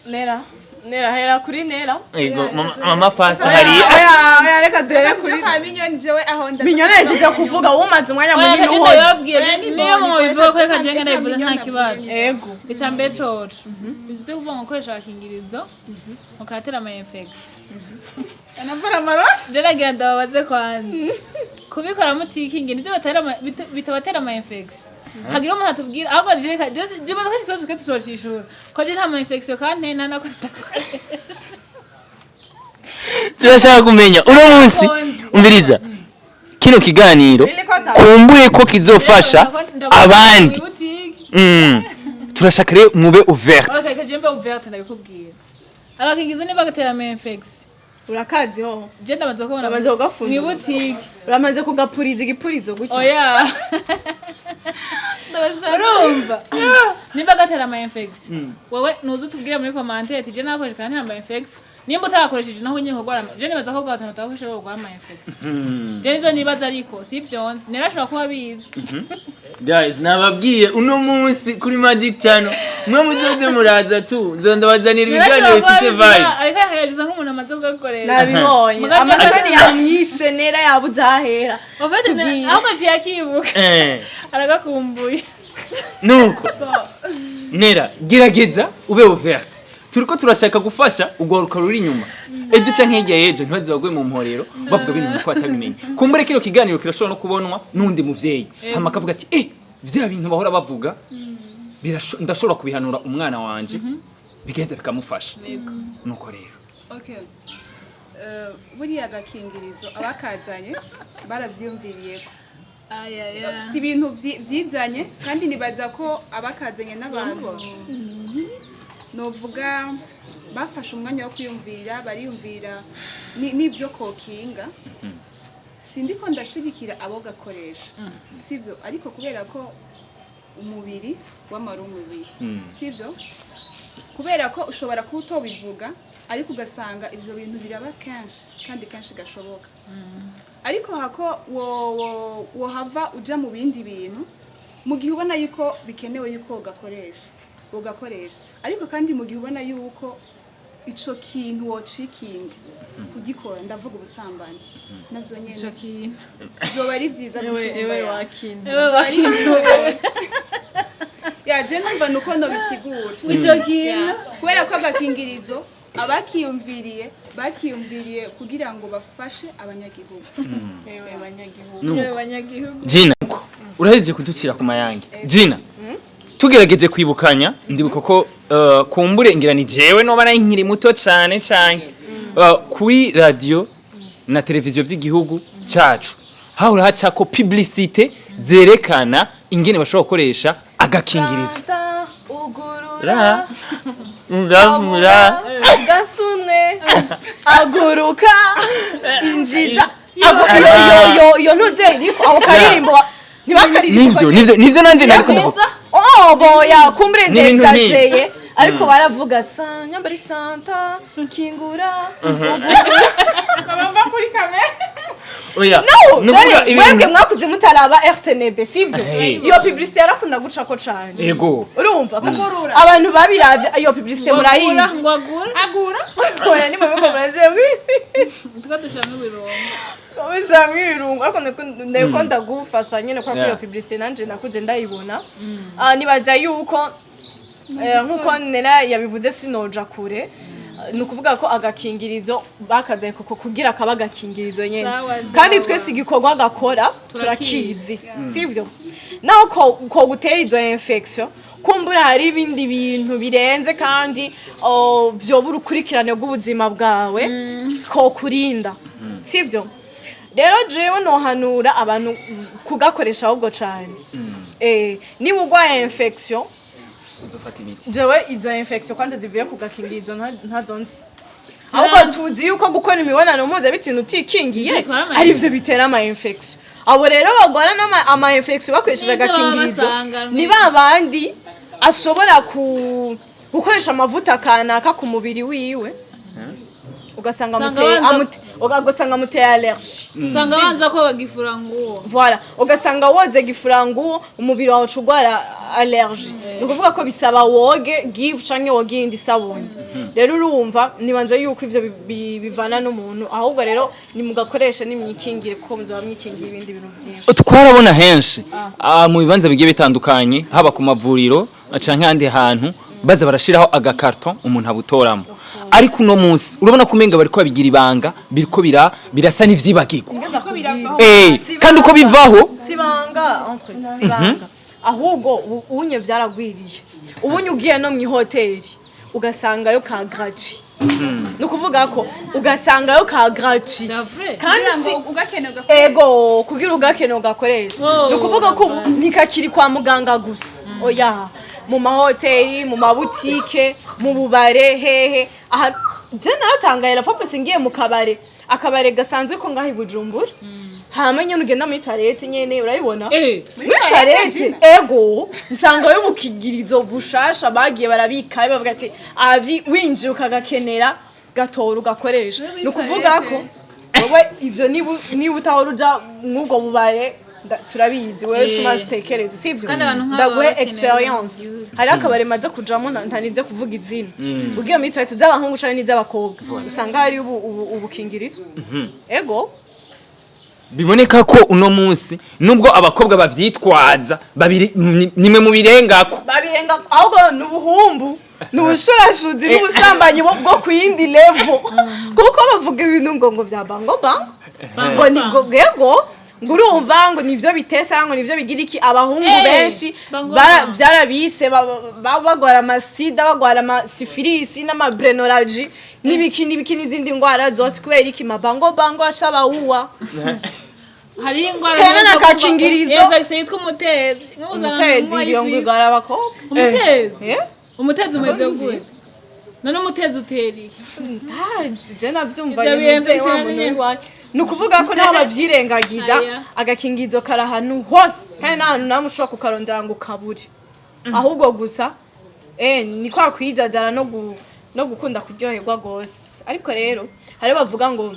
Speaker 1: Nera, Nera, hera kuri Nera.
Speaker 4: Ego, mama pastor hariya.
Speaker 1: Oya, oya, reka duhere
Speaker 2: Tuje
Speaker 1: kuri
Speaker 2: kwa Minyoni, jewe aho nda
Speaker 1: Minyoni yagize kuvuga, wowe umwanya
Speaker 3: Oya,
Speaker 1: munini
Speaker 3: kagenda
Speaker 1: uhoze.
Speaker 3: yababwiye.
Speaker 2: Oya, ni
Speaker 3: Niyo
Speaker 2: boni,
Speaker 3: mu bivuga ko
Speaker 2: reka
Speaker 3: reka jenge ndabivuze nta
Speaker 2: Minyoni
Speaker 3: kibazo.
Speaker 1: Ego.
Speaker 3: Icya mbere coco bivuze kuvuga ngo gukoresha agakingirizo mukatera ama infection.
Speaker 1: Anavura amarori.
Speaker 3: Je nagira ndababaze kwanza, kubikora mutikingiye nivyo batera bitabatera ama infection? Hagira umuntu atubwira. Ahubwo je reka je maze ko ikibazo twe tuzocishura ko je nta ma infection kandi nta nako ndakoresha.
Speaker 4: Turashaka kumenya uno munsi, umviriza kino kiganiro, kumbure ko kizofasha abandi. Turashaka rero mube ouvert.
Speaker 3: Okay, kaje mbe ouverte, ndabikubwira. Agakingizo niba gatera ama infection.
Speaker 1: Urakazi ho?
Speaker 3: Je ndamaze kubona.
Speaker 1: Uramaze kugafundura?
Speaker 3: Mw'ibutike.
Speaker 1: Uramaze kugapuriza igipurizo gutyo?
Speaker 3: Oya. Urumva? Nimba gatera ama infection. Wewe nuze utubwire muri commentaire ati je nakoresheje kandi ama infection. Nimba utakoresheje naho nyine kugwara. Je nibaza ko gatanu utakoresheje kugwara ama infection. Je nizo nibaza, ariko sibyo, nerashobora kuba bizi.
Speaker 4: Guys, nababwiye uno munsi kuri Magic Channel mwe muzoze muraza tu nzondabazanira
Speaker 3: Nerashobora
Speaker 4: ibiganiro
Speaker 3: kuba
Speaker 4: bifise
Speaker 3: bizi
Speaker 4: vibe.
Speaker 3: ariko yakagerageza nk'umuntu amaze kugakoresha.
Speaker 1: Nabibonye. Amasoni yamwishe, nera yabuze ahera.
Speaker 3: En fait,
Speaker 1: Tubwire.
Speaker 3: ahubwo aciye akibuka. Aragakumbuye.
Speaker 4: Nuko nera gerageza ube ouvert, turiko turashaka gufasha urwaruka ruri inyuma, ejo canke hirya y'ejo ntibaze bagwe mu mporero bavuga ibintu ko batabimenye. Kumbure kino kiganiro kirashobora no kubonwa n'undi muvyeyi, hama akavuga ati vya bintu bahora bavuga ndashobora kubihanura umwana wanje, bigaheza bikamufasha. Nuko rero.
Speaker 2: Okay. Buriya agakingirizo abakazanye baravyiyumviriyeko.
Speaker 3: Ayaya.
Speaker 2: Si ibintu vyizanye, kandi nibaza ko abakazanye n'abantu novuga bafashe umwanya wo kwiyumvira, bariyumvira n'ibyo kokinga. Sindiko ndashigikira abo gakoresha, sibyo, ariko kubera ko umubiri wamara umubiri, sibyo, kubera ko ushobora kuba utobivuga, ariko ugasanga ibyo bintu biraba kenshi kandi kenshi gashoboka, ariko hako wohava uja mu bindi bintu mu gihe ubona yuko bikenewe yuko ugakoresha, ugakoresha, ariko kandi mu gihe ubona yuko ico kintu wocikinga kugikora, ndavuga ubusambanyi, navyo
Speaker 3: Ico
Speaker 2: nyene
Speaker 3: kintu.
Speaker 2: vyoba ari vyiza gusumba
Speaker 1: Ewe
Speaker 2: ya.
Speaker 1: wakinda.
Speaker 3: Ewe wakintu.
Speaker 2: Ya, je numva nuko nobisigura.
Speaker 3: Ico kintu.
Speaker 2: Ya, kubera ko agakingirizo abakiyumviriye bakiyumviriye kugira ngo bafashe abanyagihugu.
Speaker 1: Ewe banyagihugu.
Speaker 4: Nuko
Speaker 3: Ewe banyagihugu.
Speaker 4: Gina, urahejeje kuducira ku mayange. Gina, tugerageje kwibukanya, ndibuka ko kumbure ngira ni jewe noba nari nkiri muto cane cane, kuri radio na televiziyo vy'igihugu cacu hahora hacako publicité zerekana ingene bashobora gukoresha agakingirizo.
Speaker 1: Santa ugurura.
Speaker 4: Ra ndavura.
Speaker 1: Gasumwe aguruka injiza. Iyo iyo iyo ntuze iriko ako karirimbo ntibakaririmbo.
Speaker 4: Nivyo nanje nariko ndavuga.
Speaker 1: Oh boya, kumbure
Speaker 4: Ni ibintu
Speaker 1: ndexageye, ariko baravuga sa nyambari santa kingura.
Speaker 2: Bava kuri kamera.
Speaker 4: Oya.
Speaker 1: No,
Speaker 4: nukuvuga
Speaker 1: dore
Speaker 4: ibintu
Speaker 1: mwebwe mwakuze mutaraba RTNB, sivyo?
Speaker 4: Hey.
Speaker 1: Iyo publicité yarakunda gucako cane.
Speaker 4: Ego.
Speaker 1: Urumva abantu babiravye iyo publicité murayizi.
Speaker 3: Ngo agura.
Speaker 2: Agura.
Speaker 1: Oya, ni mwebwe muraje.
Speaker 3: Tuko dushiramo ibirungo.
Speaker 1: Ubishamwe ibirungo, ariko ndiko ndagufasha nyene kubera ko iyo publicité nanje nakuze ndayibona. Ah, nibaza yuko nkuko Nera yabivuze, sinoja kure. Ni ukuvuga ko agakingirizo bakazanye koko kugira kaba agakingirizo nyene.
Speaker 3: Sawa, sawa.
Speaker 1: Kandi twese igikorwa gakora turakizi, sivyo? Naho ko gutera izo infection, kumbura hari ibindi bintu birenze kandi vyoba urukurikirane rw'ubuzima bwawe ko kurinda, sivyo? Rero jewe nohanura abantu kugakoresha ahubwo cane. Niba urwaye infection,
Speaker 4: Uzofata imiti.
Speaker 1: jewe izo infection kwanza zivuye ku gakingirizo ntazo nzi, ahubwo tuzi yuko gukora imibonano mpuzabitsina utikingiye
Speaker 3: Bitwara ama
Speaker 1: ari byo bitera ama infection. Abo rero bagwana n'ama ama infection bakoresheje
Speaker 3: Nivyo baba
Speaker 1: agakingirizo
Speaker 3: basanganwe.
Speaker 1: ni ba bandi ashobora ku gukoresha amavuta kanaka ku mubiri wiwe, ugasanga
Speaker 3: Usanga
Speaker 1: amuteye ugasanga amuteye allergie.
Speaker 3: Usanga banza koga gifuranguwo.
Speaker 1: Voilà, ugasanga woze gifuranguwo, umubiri wawe uca urwara allergie. Ni ukuvuga ko bisaba woge give canke woge iyindi sabuni. Rero urumva, nibanza yuko ivyo bivana n'umuntu. Ahubwo rero nimugakoreshe, nimwikingire, kuko muzoba mwikingiye ibindi bintu vyinshi.
Speaker 4: Twarabona henshi mu bibanza bigiye bitandukanye, haba ku mavuriro canke ahandi hantu, baza barashiraho agakarton umuntu abutoramo, ariko uno munsi urabona ko umenga bariko babigira ibanga, biriko birasa n'ivyibagirwa.
Speaker 2: Ko biravaho.
Speaker 4: Kandi uko bivaho.
Speaker 1: Sibanga entre sibanga, ahubwo unye byaragwiriye. Ubunye ugiye no mu ihoteli Ugasangayo ka gratuit, ni ukuvuga ko ugasangayo ka gratuit.
Speaker 3: C'est vrai.
Speaker 1: Kandi
Speaker 2: Kugira
Speaker 1: si
Speaker 2: ngo ugakene ugakoresha.
Speaker 1: Ego, kugira ugakene ugakoresha.
Speaker 3: Oh.
Speaker 1: Ni ukuvuga ko ubu ntikakiri kwa muganga gusa, oya, mu mahoteli, mu mabutike, mu bubare, hehe. Aha je naratangaye la fois ngiye mu kabare, akabare gasanzwe ko ngaho i Bujumbura, hama nyene ugenda muri toilette nyene urayibona.
Speaker 3: Eh.
Speaker 1: Muri toilette, ego, nsangayo ubukingirizo bushasha bagiye barabika, bavuga ati avyi winjiye ukagakenera gatora ugakoresha. Ni ukuvuga ko wowe ivyo niba utahora uja mw'ubwo bubare, turabizi wewe. Cuma zitekereza sivyo?
Speaker 3: Kandi abantu nk'aba
Speaker 1: Ndaguhe
Speaker 3: bakeneye
Speaker 1: experience.
Speaker 3: igihugu.
Speaker 1: Hariho akabare maze kujamo, ntarinze kuvuga izina, ugiye muri toilette z'abahungu canke n'iz'abakobwa usanga hariyo ubukingirizo, ego.
Speaker 4: Biboneka ko uno munsi nubwo abakobwa bavyitwaza babiri nimwe mu birengako.
Speaker 1: Babirenga, ahubwo ni ubuhumbu, ni ubushurashuzi n'ubusambanyi bwo ku yindi level, kuko bavuga ibintu ngo vya bango bango, ngo ni ngo yego, ngo urumva ngo nivyo bitesa, ngo nivyo bigira iki abahungu benshi.
Speaker 3: Bango bango.
Speaker 1: Vyarabishe, bagwara amasida, bagwara amasifilisi n'amabrénorragie n'ibiki n'ibiki n'izindi ndwara zose. Kubera iki? Mabango bango ashabawuwa.
Speaker 3: Hariho ingwara
Speaker 1: Tena
Speaker 3: zo
Speaker 1: na
Speaker 3: kumva
Speaker 1: kakingirizo.
Speaker 3: Infection yitwa umutezi. Nk'ubuzana
Speaker 1: Umutezi
Speaker 3: nk'uwo
Speaker 1: iyo ngo
Speaker 3: ayifise.
Speaker 1: igwara abakobwa.
Speaker 3: Umutezi.
Speaker 1: Eh?
Speaker 3: Umutezi umeze gute none? Umutezi utera iki?
Speaker 1: Ndazi, je navyumva
Speaker 3: Ivyo
Speaker 1: nyene
Speaker 3: bi
Speaker 1: wa muntu
Speaker 3: infection.
Speaker 1: w'iwanyu. Ni ukuvuga ko naho bavyirengagiza,
Speaker 3: Aya.
Speaker 1: agakingirizo kari ahantu hose, kandi nta hantu namwe ushobora kukarondera ngo ukabure. Ahubwo gusa ni kwa kwijajara no gukunda kuryoherwa gose. Ariko rero hariho bavuga ngo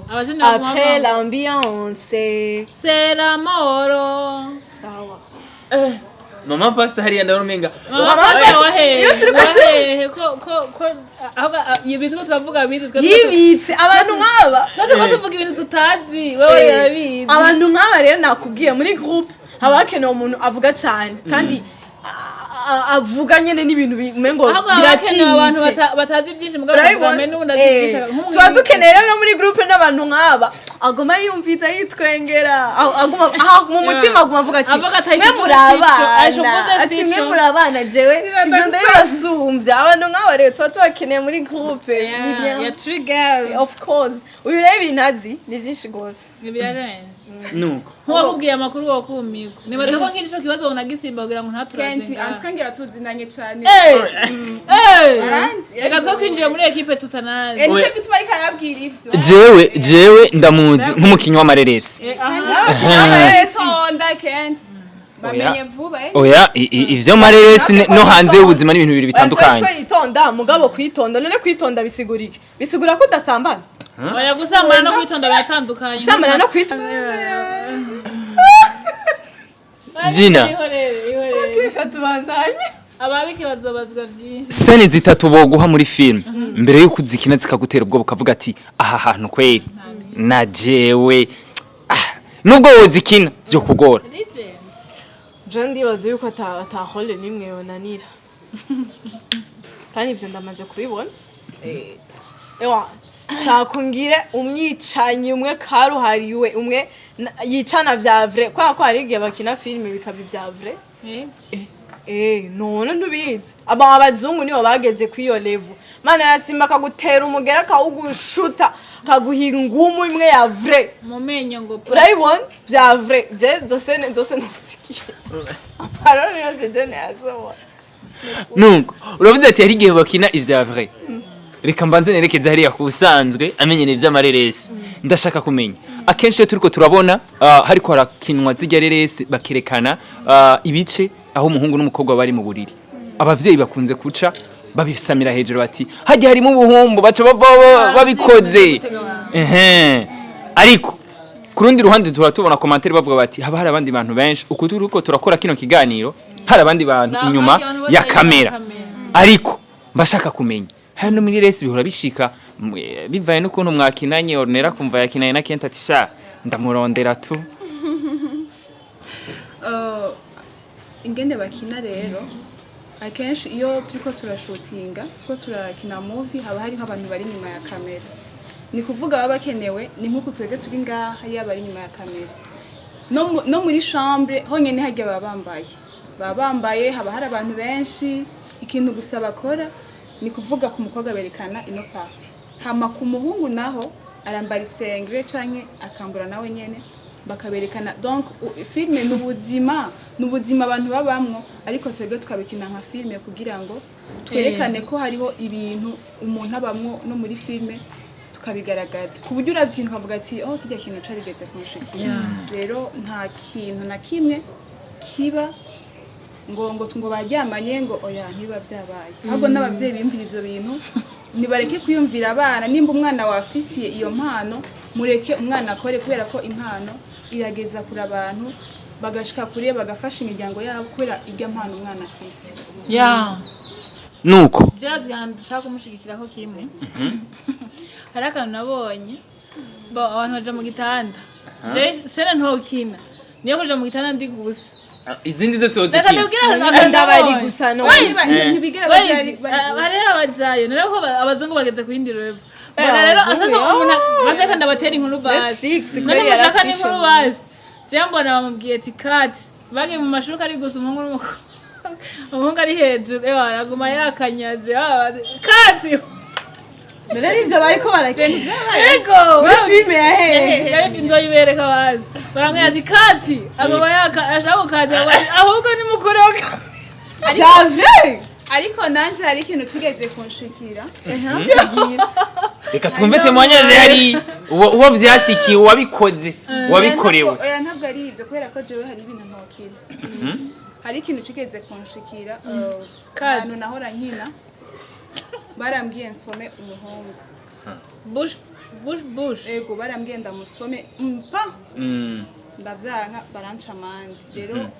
Speaker 3: Abajene baguma
Speaker 1: après
Speaker 3: bavuga.
Speaker 1: l'ambiance
Speaker 3: C'est la mort.
Speaker 1: Sawa.
Speaker 4: Mama pastor hariya ndabona umenga
Speaker 3: Mama
Speaker 1: Mama
Speaker 3: wahehe?
Speaker 1: Iyo turi
Speaker 3: Wahehe ko ahubwo ibi turiko turavuga bizi twe?
Speaker 1: Yibitse abantu nk'aba.
Speaker 3: Twe turiko tuvuga ibintu tutazi, wewe yarabizi.
Speaker 1: Abantu nk'aba rero nakubwiye, muri groupe haba hakenewe umuntu avuga cyane kandi avuga nyene n'ibintu umengo
Speaker 3: Ahubwo haba hakenewe abantu
Speaker 1: biratinyitse.
Speaker 3: batazi byinshi mugabo bakavuga
Speaker 1: Urabibona?
Speaker 3: mbe n'ubundi azi byinshi
Speaker 1: Tuba dukeneye rero no muri groupe n'abantu nk'aba, aguma yumviza yitwengera, aguma mu mutima aguma avuga ati
Speaker 3: Avuga ati,
Speaker 1: mwe
Speaker 3: "Aisha
Speaker 1: muri
Speaker 3: uvuze sico, Aisha
Speaker 1: abana,"
Speaker 3: uvuze
Speaker 1: ati mwe
Speaker 3: sico.
Speaker 1: muri abana, jewe ibyo ndabibasumbya. Abantu nk'aba rero tuba tubakeneye muri groupe, ni bien.
Speaker 3: Ya three girls.
Speaker 1: Of course, uyu rero ibintu azi ni byinshi rwose.
Speaker 3: Birarenze.
Speaker 4: Nuko
Speaker 3: Nk'uwakubwiye amakuru wokumirwa, nibaza ko nk'iri co kibazo wonagisimba kugira ngo ntaturaze
Speaker 2: Kenti
Speaker 3: ngaha.
Speaker 2: antwe ngira tuzinanye cyane.
Speaker 3: Eh!
Speaker 2: Aranzi.
Speaker 3: Reka twe kwinjira muri équipe tutanazi.
Speaker 2: Nicyo gituma ariko arababwira ibyo.
Speaker 4: Jewe ndamuzi nk'umukinyi w'amareresi.
Speaker 3: Aha.
Speaker 2: Tonda Kenti bamenye vuba.
Speaker 4: Oya, ivyo mareresi no hanze y'ubuzima ni ibintu bibiri bitandukanye.
Speaker 1: Twitonda, mugabo kwitonda, none kwitonda bisigura iki? Bisigura ko udasambana?
Speaker 3: Oya, gusambana no kwitonda biratandukanye.
Speaker 1: Gusambana no kwitonda.
Speaker 4: Gina.
Speaker 3: Ihorere, ihorere.
Speaker 1: Reka tubandanye.
Speaker 3: Ababike bazobazwa byinshi.
Speaker 4: Scène zitatu boguha muri film mbere yuko uzikina zikagutera ubwoba, ukavuga ati aha hantu kweri na jewe nubwo wozikina vyo kugora.
Speaker 3: Legend.
Speaker 1: Je ndibaza yuko ata rôle nimwe yonanira, kandi ibyo ndamaze kubibona. Ewa, shaka ungire umwicanyi umwe karuhariwe, umwe yicana vya vrai, kubera ko hari igihe bakina filime bikaba ivya vrai. None ntubizi, aba abazungu nibo bageze kuri iyo level. Mana yasimba akagutera umugera, akawugushuta, akaguha ingumu imwe ya vrai.
Speaker 3: Mu menyo ngo pa.
Speaker 1: Urayibona vya vrai. Je zose zose ntuzikiye amaroni yose je ntiyashobora.
Speaker 4: Nuko uravuze ati hari igihe bakina ivya vrai. Reka mbanze nerekeze hariya ku busanzwe amenyene ivy'amareresi. Ndashaka kumenya, akenshi iyo turiko turabona hariko harakinwa zirya reresi, bakerekana ibice aho umuhungu n'umukobwa bari mu buriri, abavyeyi bakunze kuca babisamira hejuru bati hajya harimo ubuhumbu, baca babikoze. Ehe. Ariko ku rundi ruhande tuba tubona commentaire bavuga bati haba hari abandi bantu benshi, uku turiko turakora kino kiganiro hari abandi bantu inyuma ya kamera. Ariko mbashaka kumenya, hano muri resi bihora bishika bivaye n'ukuntu mwakinanye, Ornella kumva yakinanye na Kent ati sha ndamurondera tu?
Speaker 2: Ingene bakina rero, akenshi iyo turiko turashutinga, turiko turakina movie, haba hariho abantu bari inyuma ya kamera. Ni kuvuga baba bakenewe, ni nk'uku twebwe turi ngaha, iyo bari inyuma ya kamera no muri chambre honyene harya baba bambaye, haba hari abantu benshi. Ikintu gusa bakora ni kuvuga ku mukobwa berekana ino partie, hama ku muhungu naho arambara isengre canke akambura nawe nyene bakaberekana. Donc film ni ubuzima, ni ubuzima abantu babamwo, ariko twebwe tukabikina nka film kugira ngo twerekane ko hariho ibintu umuntu abamwo no muri film tukabigaragaza, ku buryo uravye ikintu ukavuga ati: "Oh, kirya kintu carigeze kunshikira." Rero nta kintu na kimwe kiba ngo baryamanye, ngo oya, ntibiba vyabaye. Ahubwo n'abavyeyi biyumvira ivyo bintu nibareke kwiyumvira abana. Nimba umwana wafisiye iyo mpano, mureke umwana akore, kubera ko impano irageza kure, abantu bagashika kure, bagafasha imiryango yabo kubera irya mpano umwana afise.
Speaker 4: Nuko
Speaker 3: Byazwi ahantu dushaka kumushigikiraho kimwe. Hari akantu nabonye bo abantu baja mu gitanda. Je scène ntokina niyo kuja mu gitanda ndi gusa.
Speaker 4: Izindi zose
Speaker 3: Reka
Speaker 4: wozikina.
Speaker 3: ndabwire akantu
Speaker 1: Ndabari
Speaker 3: nabonye.
Speaker 1: gusa no.
Speaker 3: Wait.
Speaker 2: Ntibigera baja
Speaker 3: Wait,
Speaker 2: bari gusa.
Speaker 3: hariho abajayo rero ko abazungu bageze ku yindi level. Mbona rero
Speaker 1: abazungu,
Speaker 3: asasa umuntu baseka ndabatera inkuru bazi.
Speaker 1: Netflix,
Speaker 3: None
Speaker 1: kweli
Speaker 3: mushaka
Speaker 1: yaratwishe.
Speaker 3: n'inkuru bazi. Je mbona bamubwiye ati kati bagiye mu mashuka ari gusa, umuhungu n'umukobwa, umuhungu ari hejuru, ewa araguma yakanyaze kati.
Speaker 1: Mbere n'ivyo bariko barakina
Speaker 3: Ego.
Speaker 1: muri filime ya hehe?
Speaker 3: Yari nzoyibereka bazi. Baramubwira ati kati, aguma yaka ashaka gukata, ahubwo ni mukuru.
Speaker 1: Javre.
Speaker 2: Ariko nanje hari ikintu kigeze kunshikira.
Speaker 4: Reka twumve témoignage yari uwo vyashikiye, uwabikoze, uwabikorewe.
Speaker 2: Oya, ntabwo ari ibyo, kubera ko jewe hari ibintu ntokina. Hari ikintu kigeze kunshikira,
Speaker 3: Kati.
Speaker 2: ahantu nahora nkina barambwiye nsome umuhungu.
Speaker 3: Bush bush bush.
Speaker 2: Ego, barambwiye ndamusome mpa. Ndavyanka, baranca amande. Rero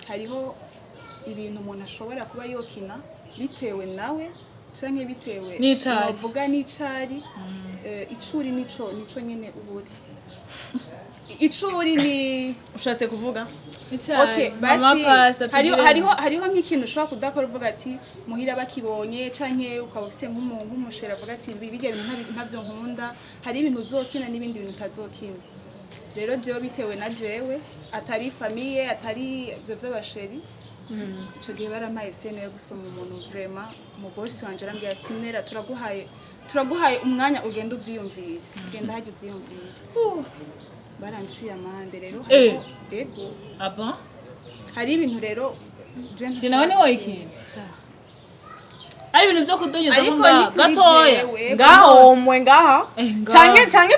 Speaker 2: hariho ibintu umuntu ashobora kuba yokina bitewe nawe canke bitewe
Speaker 3: N'icari.
Speaker 2: novuga n'icari. Icuri nico nyene uburi icuri ni
Speaker 1: Ushatse kuvuga
Speaker 2: Okay,
Speaker 3: Mama
Speaker 2: basi
Speaker 3: pastor,
Speaker 2: hariho
Speaker 3: tugire.
Speaker 2: hariho nk'ikintu ushobora kudakora uvuga ati muhira bakibonye, canke ukaba ufise nk'umushera avuga ati ibi birya bintu ntavyo nkunda. Hari ibintu uzokina n'ibindi bintu utazokina. Rero jewe bitewe na jewe, atari famille, atari ivyo vy'abasheri, ico gihe barampaye scène yo gusoma umuntu. Vraiment umubosi wanje arambwira ati: "Nera, turaguhaye umwanya, ugenda uvyiyumvire, ugenda hajya uvyiyumvire." Baranciye amande rero.
Speaker 3: Eh.
Speaker 2: Hariho ego.
Speaker 3: Aba
Speaker 2: Hari ibintu rero je
Speaker 3: Je nawe ni woyikina ari ibintu byo kudunyuzamo
Speaker 2: Ariko
Speaker 3: ngaha
Speaker 2: ni kuri
Speaker 3: gatoya.
Speaker 2: jewe.
Speaker 1: Ngaho omwe ngaha.
Speaker 3: Eh, ngaha.
Speaker 1: Canke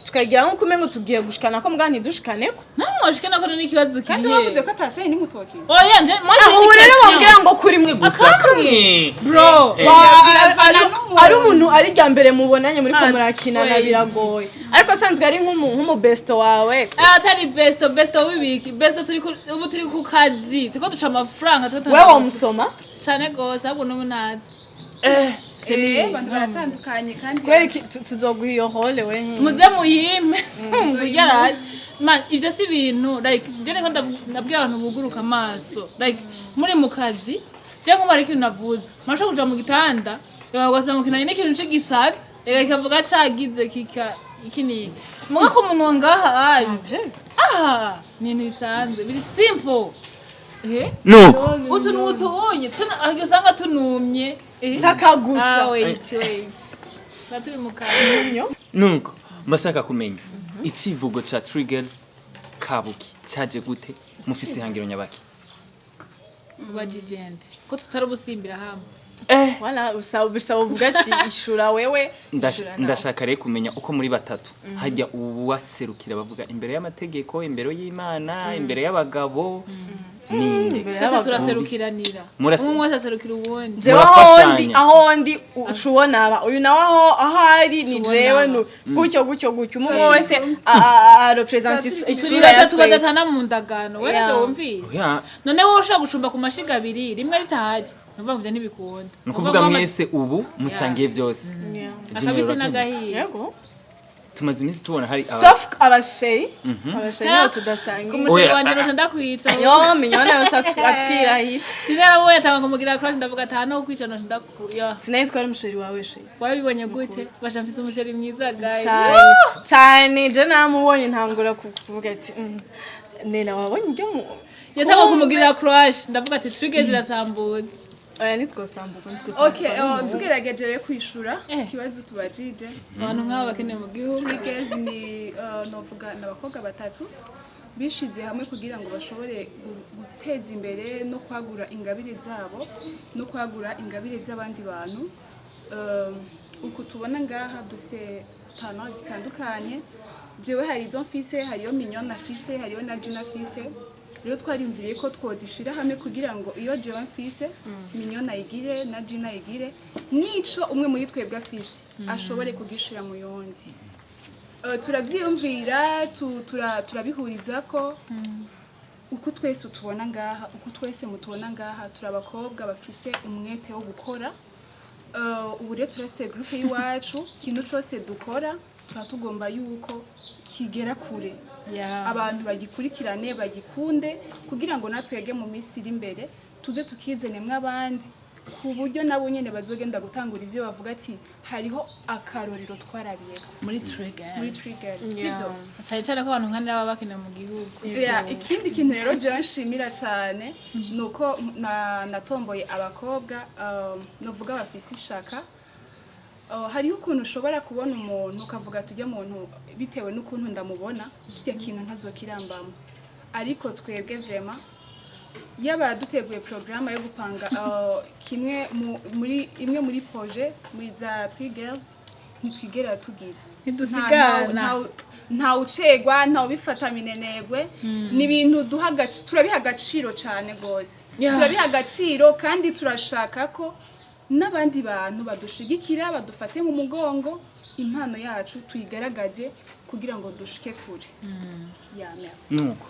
Speaker 1: tukagira nk'uko umengo tugiye gushikana ko mbwa ntidushikaneko.
Speaker 3: Namwoshike nako n'ikibazo
Speaker 2: Kandi
Speaker 3: kiri.
Speaker 2: wavuze ko ataseye nimutokina.
Speaker 3: Oya, nje mwaje.
Speaker 1: Ubu rero bambwira ngo kuri mwe gusa.
Speaker 4: Kamwe.
Speaker 3: Bro.
Speaker 2: Biravana n'umuntu.
Speaker 1: Ari umuntu ari rya mbere mubonanye muri ko
Speaker 3: Ah,
Speaker 1: murakinana,
Speaker 3: wait.
Speaker 1: biragoye, ariko asanzwe ari nk'umu besto wawe.
Speaker 3: Ah, atari besto, besto wibiki besto, turi ubu turi ku kazi, turiko duca amafaranga, turiko
Speaker 1: Wewe wamusoma?
Speaker 3: Cane gose, ahubwo n'ubu nazi.
Speaker 2: Abantu baratandukanye kandi.
Speaker 1: Kubera iki tuzoguha iyo rôle wenyine?
Speaker 3: Muze muyime ngujyaraje. Man, ivyo si ibintu like je niko ndabwira abantu buguruka amaso, like muri mu kazi je nkuba hari ikintu navuze, murashobora kuja mu gitanda ugasanga ukinanye n'ikintu c'igisazi, ega kikavuga cagize kika iki n'iki, muga ku munwa ngaha ari aha ni ibintu bisanzwe, biri simple, eh.
Speaker 4: Nuko
Speaker 3: Utu n'utu unye usanga tunumye, eh.
Speaker 1: Taka gusa.
Speaker 3: Ah, wait, wait. Tuba turi mu kazi.
Speaker 4: Nuko mbashaka kumenya icivugo ca Three Girls Kabuki caje gute, mufise ihangiro nyabaki?
Speaker 3: Ubajijende ko tutari ubusimbira hamwe.
Speaker 1: Wala usaba uvuga ati ishura wewe, ishura nawe.
Speaker 4: Ndashaka rero kumenya uko muri batatu hajya uwaserukira bavuga imbere y'amategeko, imbere y'Imana, imbere y'abagabo, ninde?
Speaker 1: Imbere
Speaker 3: Twese
Speaker 1: y'abagabo.
Speaker 3: turaserukiranira. Umwe wese aserukira uwundi.
Speaker 1: Jewe aho ndi,
Speaker 4: Murafashanya.
Speaker 1: aho ndi ucubona aba uyu nawe aho ari ni
Speaker 3: Subona
Speaker 1: jewe
Speaker 3: aba.
Speaker 1: gutyo gutyo gutyo, umwe wese arepresenta
Speaker 3: Turi
Speaker 1: isura ya
Speaker 3: batatu
Speaker 1: twese.
Speaker 3: badatana mu ndagano we.
Speaker 1: Yeah.
Speaker 3: Nivyo wumvise?
Speaker 4: Oya.
Speaker 3: None wowe ushobora gucumba ku mashiga abiri rimwe ritahari, nuvuga ngo ivyo ntibikunda.
Speaker 4: Ni ukuvuga mwese ubu musangiye byose.
Speaker 1: Yeah.
Speaker 4: Jimmy,
Speaker 3: Akabisi
Speaker 4: urabyumva?
Speaker 3: n'agahiye.
Speaker 1: Yego.
Speaker 4: Tumaze iminsi tubona hari
Speaker 1: Sauf abasheri, abasheri nibo
Speaker 3: Ku
Speaker 1: tudasangiye.
Speaker 3: musheri
Speaker 4: Oya,
Speaker 3: wanje
Speaker 4: ah,
Speaker 3: noca ndakwica.
Speaker 1: Yo minyona yose atwirahira.
Speaker 3: Tinaramuye atanga kumugira crush, ndavuga ati hano kwica noca ndaku yo.
Speaker 1: Sinari ko ari umusheri wawe sheri.
Speaker 3: Wabibonye gute? Basha mfise umusheri mwiza, guys.
Speaker 1: Cyane cyane, je namubonye ntangura kuvuga ati. Nena, wabonye ibyo mu
Speaker 3: Yatanga kumugirira crush, ndavuga ati trigger zirasambuza.
Speaker 1: Oya, ntitwosambuka, ntitwosambuka.
Speaker 2: Okay, tugerageje rero kwishura ikibazo tubajije.
Speaker 3: Abantu nk'aba bakeneye mu gihugu.
Speaker 2: Trigger ni novuga ni abakobwa batatu bishize hamwe kugira ngo bashobore guteza imbere no kwagura ingabire zabo no kwagura ingabire z'abandi bantu. Uku tubona ngaha duse talent zitandukanye. Jewe hari izo mfise, hariyo Mignonne afise, hariyo na Gina afise. Rero twarimviriye ko twozishira hamwe kugira ngo iyo jewe mfise, Mignonne ayigire na Gina ayigire, nico umwe muri twebwe afise ashobore kugishira mu yundi. Turavyiyumvira, turabihuriza ko uko twese tubona ngaha, uko twese mutubona ngaha, turi abakobwa bafise umwete wo gukora. Ubu rero turase groupe y'iwacu, ikintu cose dukora tuba tugomba yuko kigera kure, abantu bagikurikirane, bagikunde, kugira ngo natwege mu minsi iri imbere tuze tukizenemwo abandi, ku buryo nabo nyene bazogenda gutangura ivyo bavuga ati hariho akarorero twarabiyeko
Speaker 3: muri trigger.
Speaker 2: Muri trigger, sivyo?
Speaker 3: Cyane cyane ko abantu nka baba bakeneye mu gihugu.
Speaker 2: Yeah, ikindi kintu rero jewe nshimira cyane ni uko natomboye abakobwa novuga bafise ishaka. Hariho ukuntu ushobora kubona umuntu ukavuga ati ujya muntu, bitewe n'ukuntu ndamubona, kirya kintu ntazokirambamo. Ariko twebwe vraiment yaba duteguye porogaramu yo gupanga kimwe muri imwe muri projet muri za Three Girls, ntitwigera tugira
Speaker 3: Ntidusigana.
Speaker 2: Nta ucegwa, nta ubifata minenegwe. Ni ibintu duha turabiha agaciro cyane rwose. Turabiha agaciro kandi turashaka ko n'abandi bantu badushigikira, badufate mu mugongo, impano yacu tuyigaragaze kugira ngo dushike kure ya merci.
Speaker 4: Nuko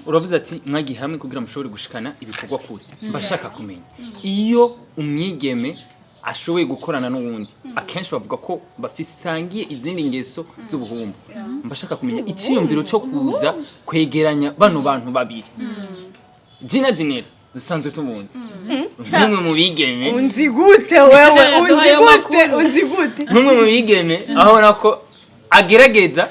Speaker 4: uravuze ati mwagiye hamwe kugira mushobore gushikana ibikorwa kure. Mbashaka kumenya, iyo umwigeme ashoboye gukorana n'uwundi, akenshi bavuga ko bafisangiye izindi ngeso z'ubuhumbu. Mbashaka kumenya icyiyumviro cyo kuza kwegeranya bano bantu babiri, Gina Ginera dusanzwe tubunzi nk'umwe mu bigeme.
Speaker 1: Unzi gute wewe? Unzi
Speaker 3: Duhaye
Speaker 1: gute?
Speaker 3: amakuru.
Speaker 1: Unzi gute?
Speaker 4: Nk'umwe mu bigeme aho ubona ko agerageza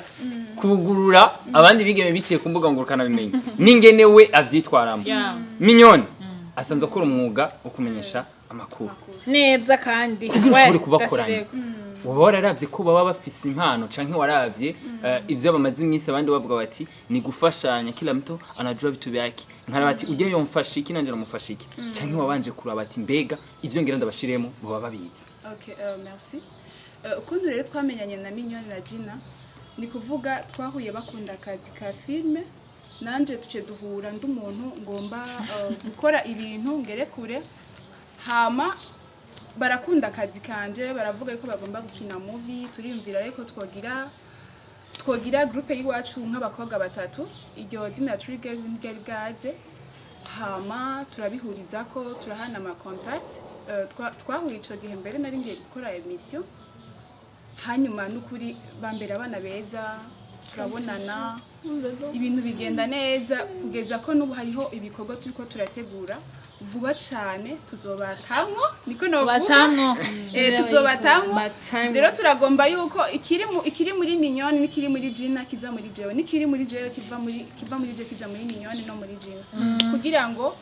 Speaker 4: kugurura abandi bigeme biciye ku mbuga ngurukanabumenyi n'ingene we avyitwaramo. Mignonne asanzwe akora umwuga wo kumenyesha amakuru
Speaker 3: Neza kandi.
Speaker 4: kugira ushobore kubakoranya.
Speaker 3: Gasireko.
Speaker 4: Uba wararavye ko baba bafise impano, canke waravye ivyo bamaze iminsi abandi bavuga bati ni gufashanya, kila mtu anajua vitu vyake, nkaraba ati ujye yomfasha iki, nanje namufasha iki, canke wabanje kuraba ati mbega ivyo ngira ndabashiremo baba babizi?
Speaker 2: Okay, merci. Ukuntu rero twamenyanye na Mignonne na Gina, ni kuvuga twahuye bakunda akazi ka filme, nanje tuce duhura ndi umuntu ngomba gukora ibintu ngere kure. Hama barakunda akazi kanje, baravuga ko bagomba gukina movie. Turiyumvira ariko twogira groupe y'iwacu nk'abakobwa batatu. Iryo zina Three Girls ntiryari bwaze. Hama turabihuriza ko turahana ama contact. Twahuye ico gihe mbere nari ngiye gukora émission. Hanyuma n'ukuri bambera abana beza, turabonana, ibintu bigenda neza, kugeza ko n'ubu hariho ibikorwa turiko turategura vuba cane tuzobatamwo, niko novuga.
Speaker 3: Batamwo.
Speaker 2: Tuzobatamwo.
Speaker 1: Batamwo.
Speaker 2: Rero turagomba yuko ikiri muri Mignonne n'ikiri muri Gina kiza muri jewe, n'ikiri muri jewe kiva muri jewe kija muri Mignonne no muri Gina, kugira ngo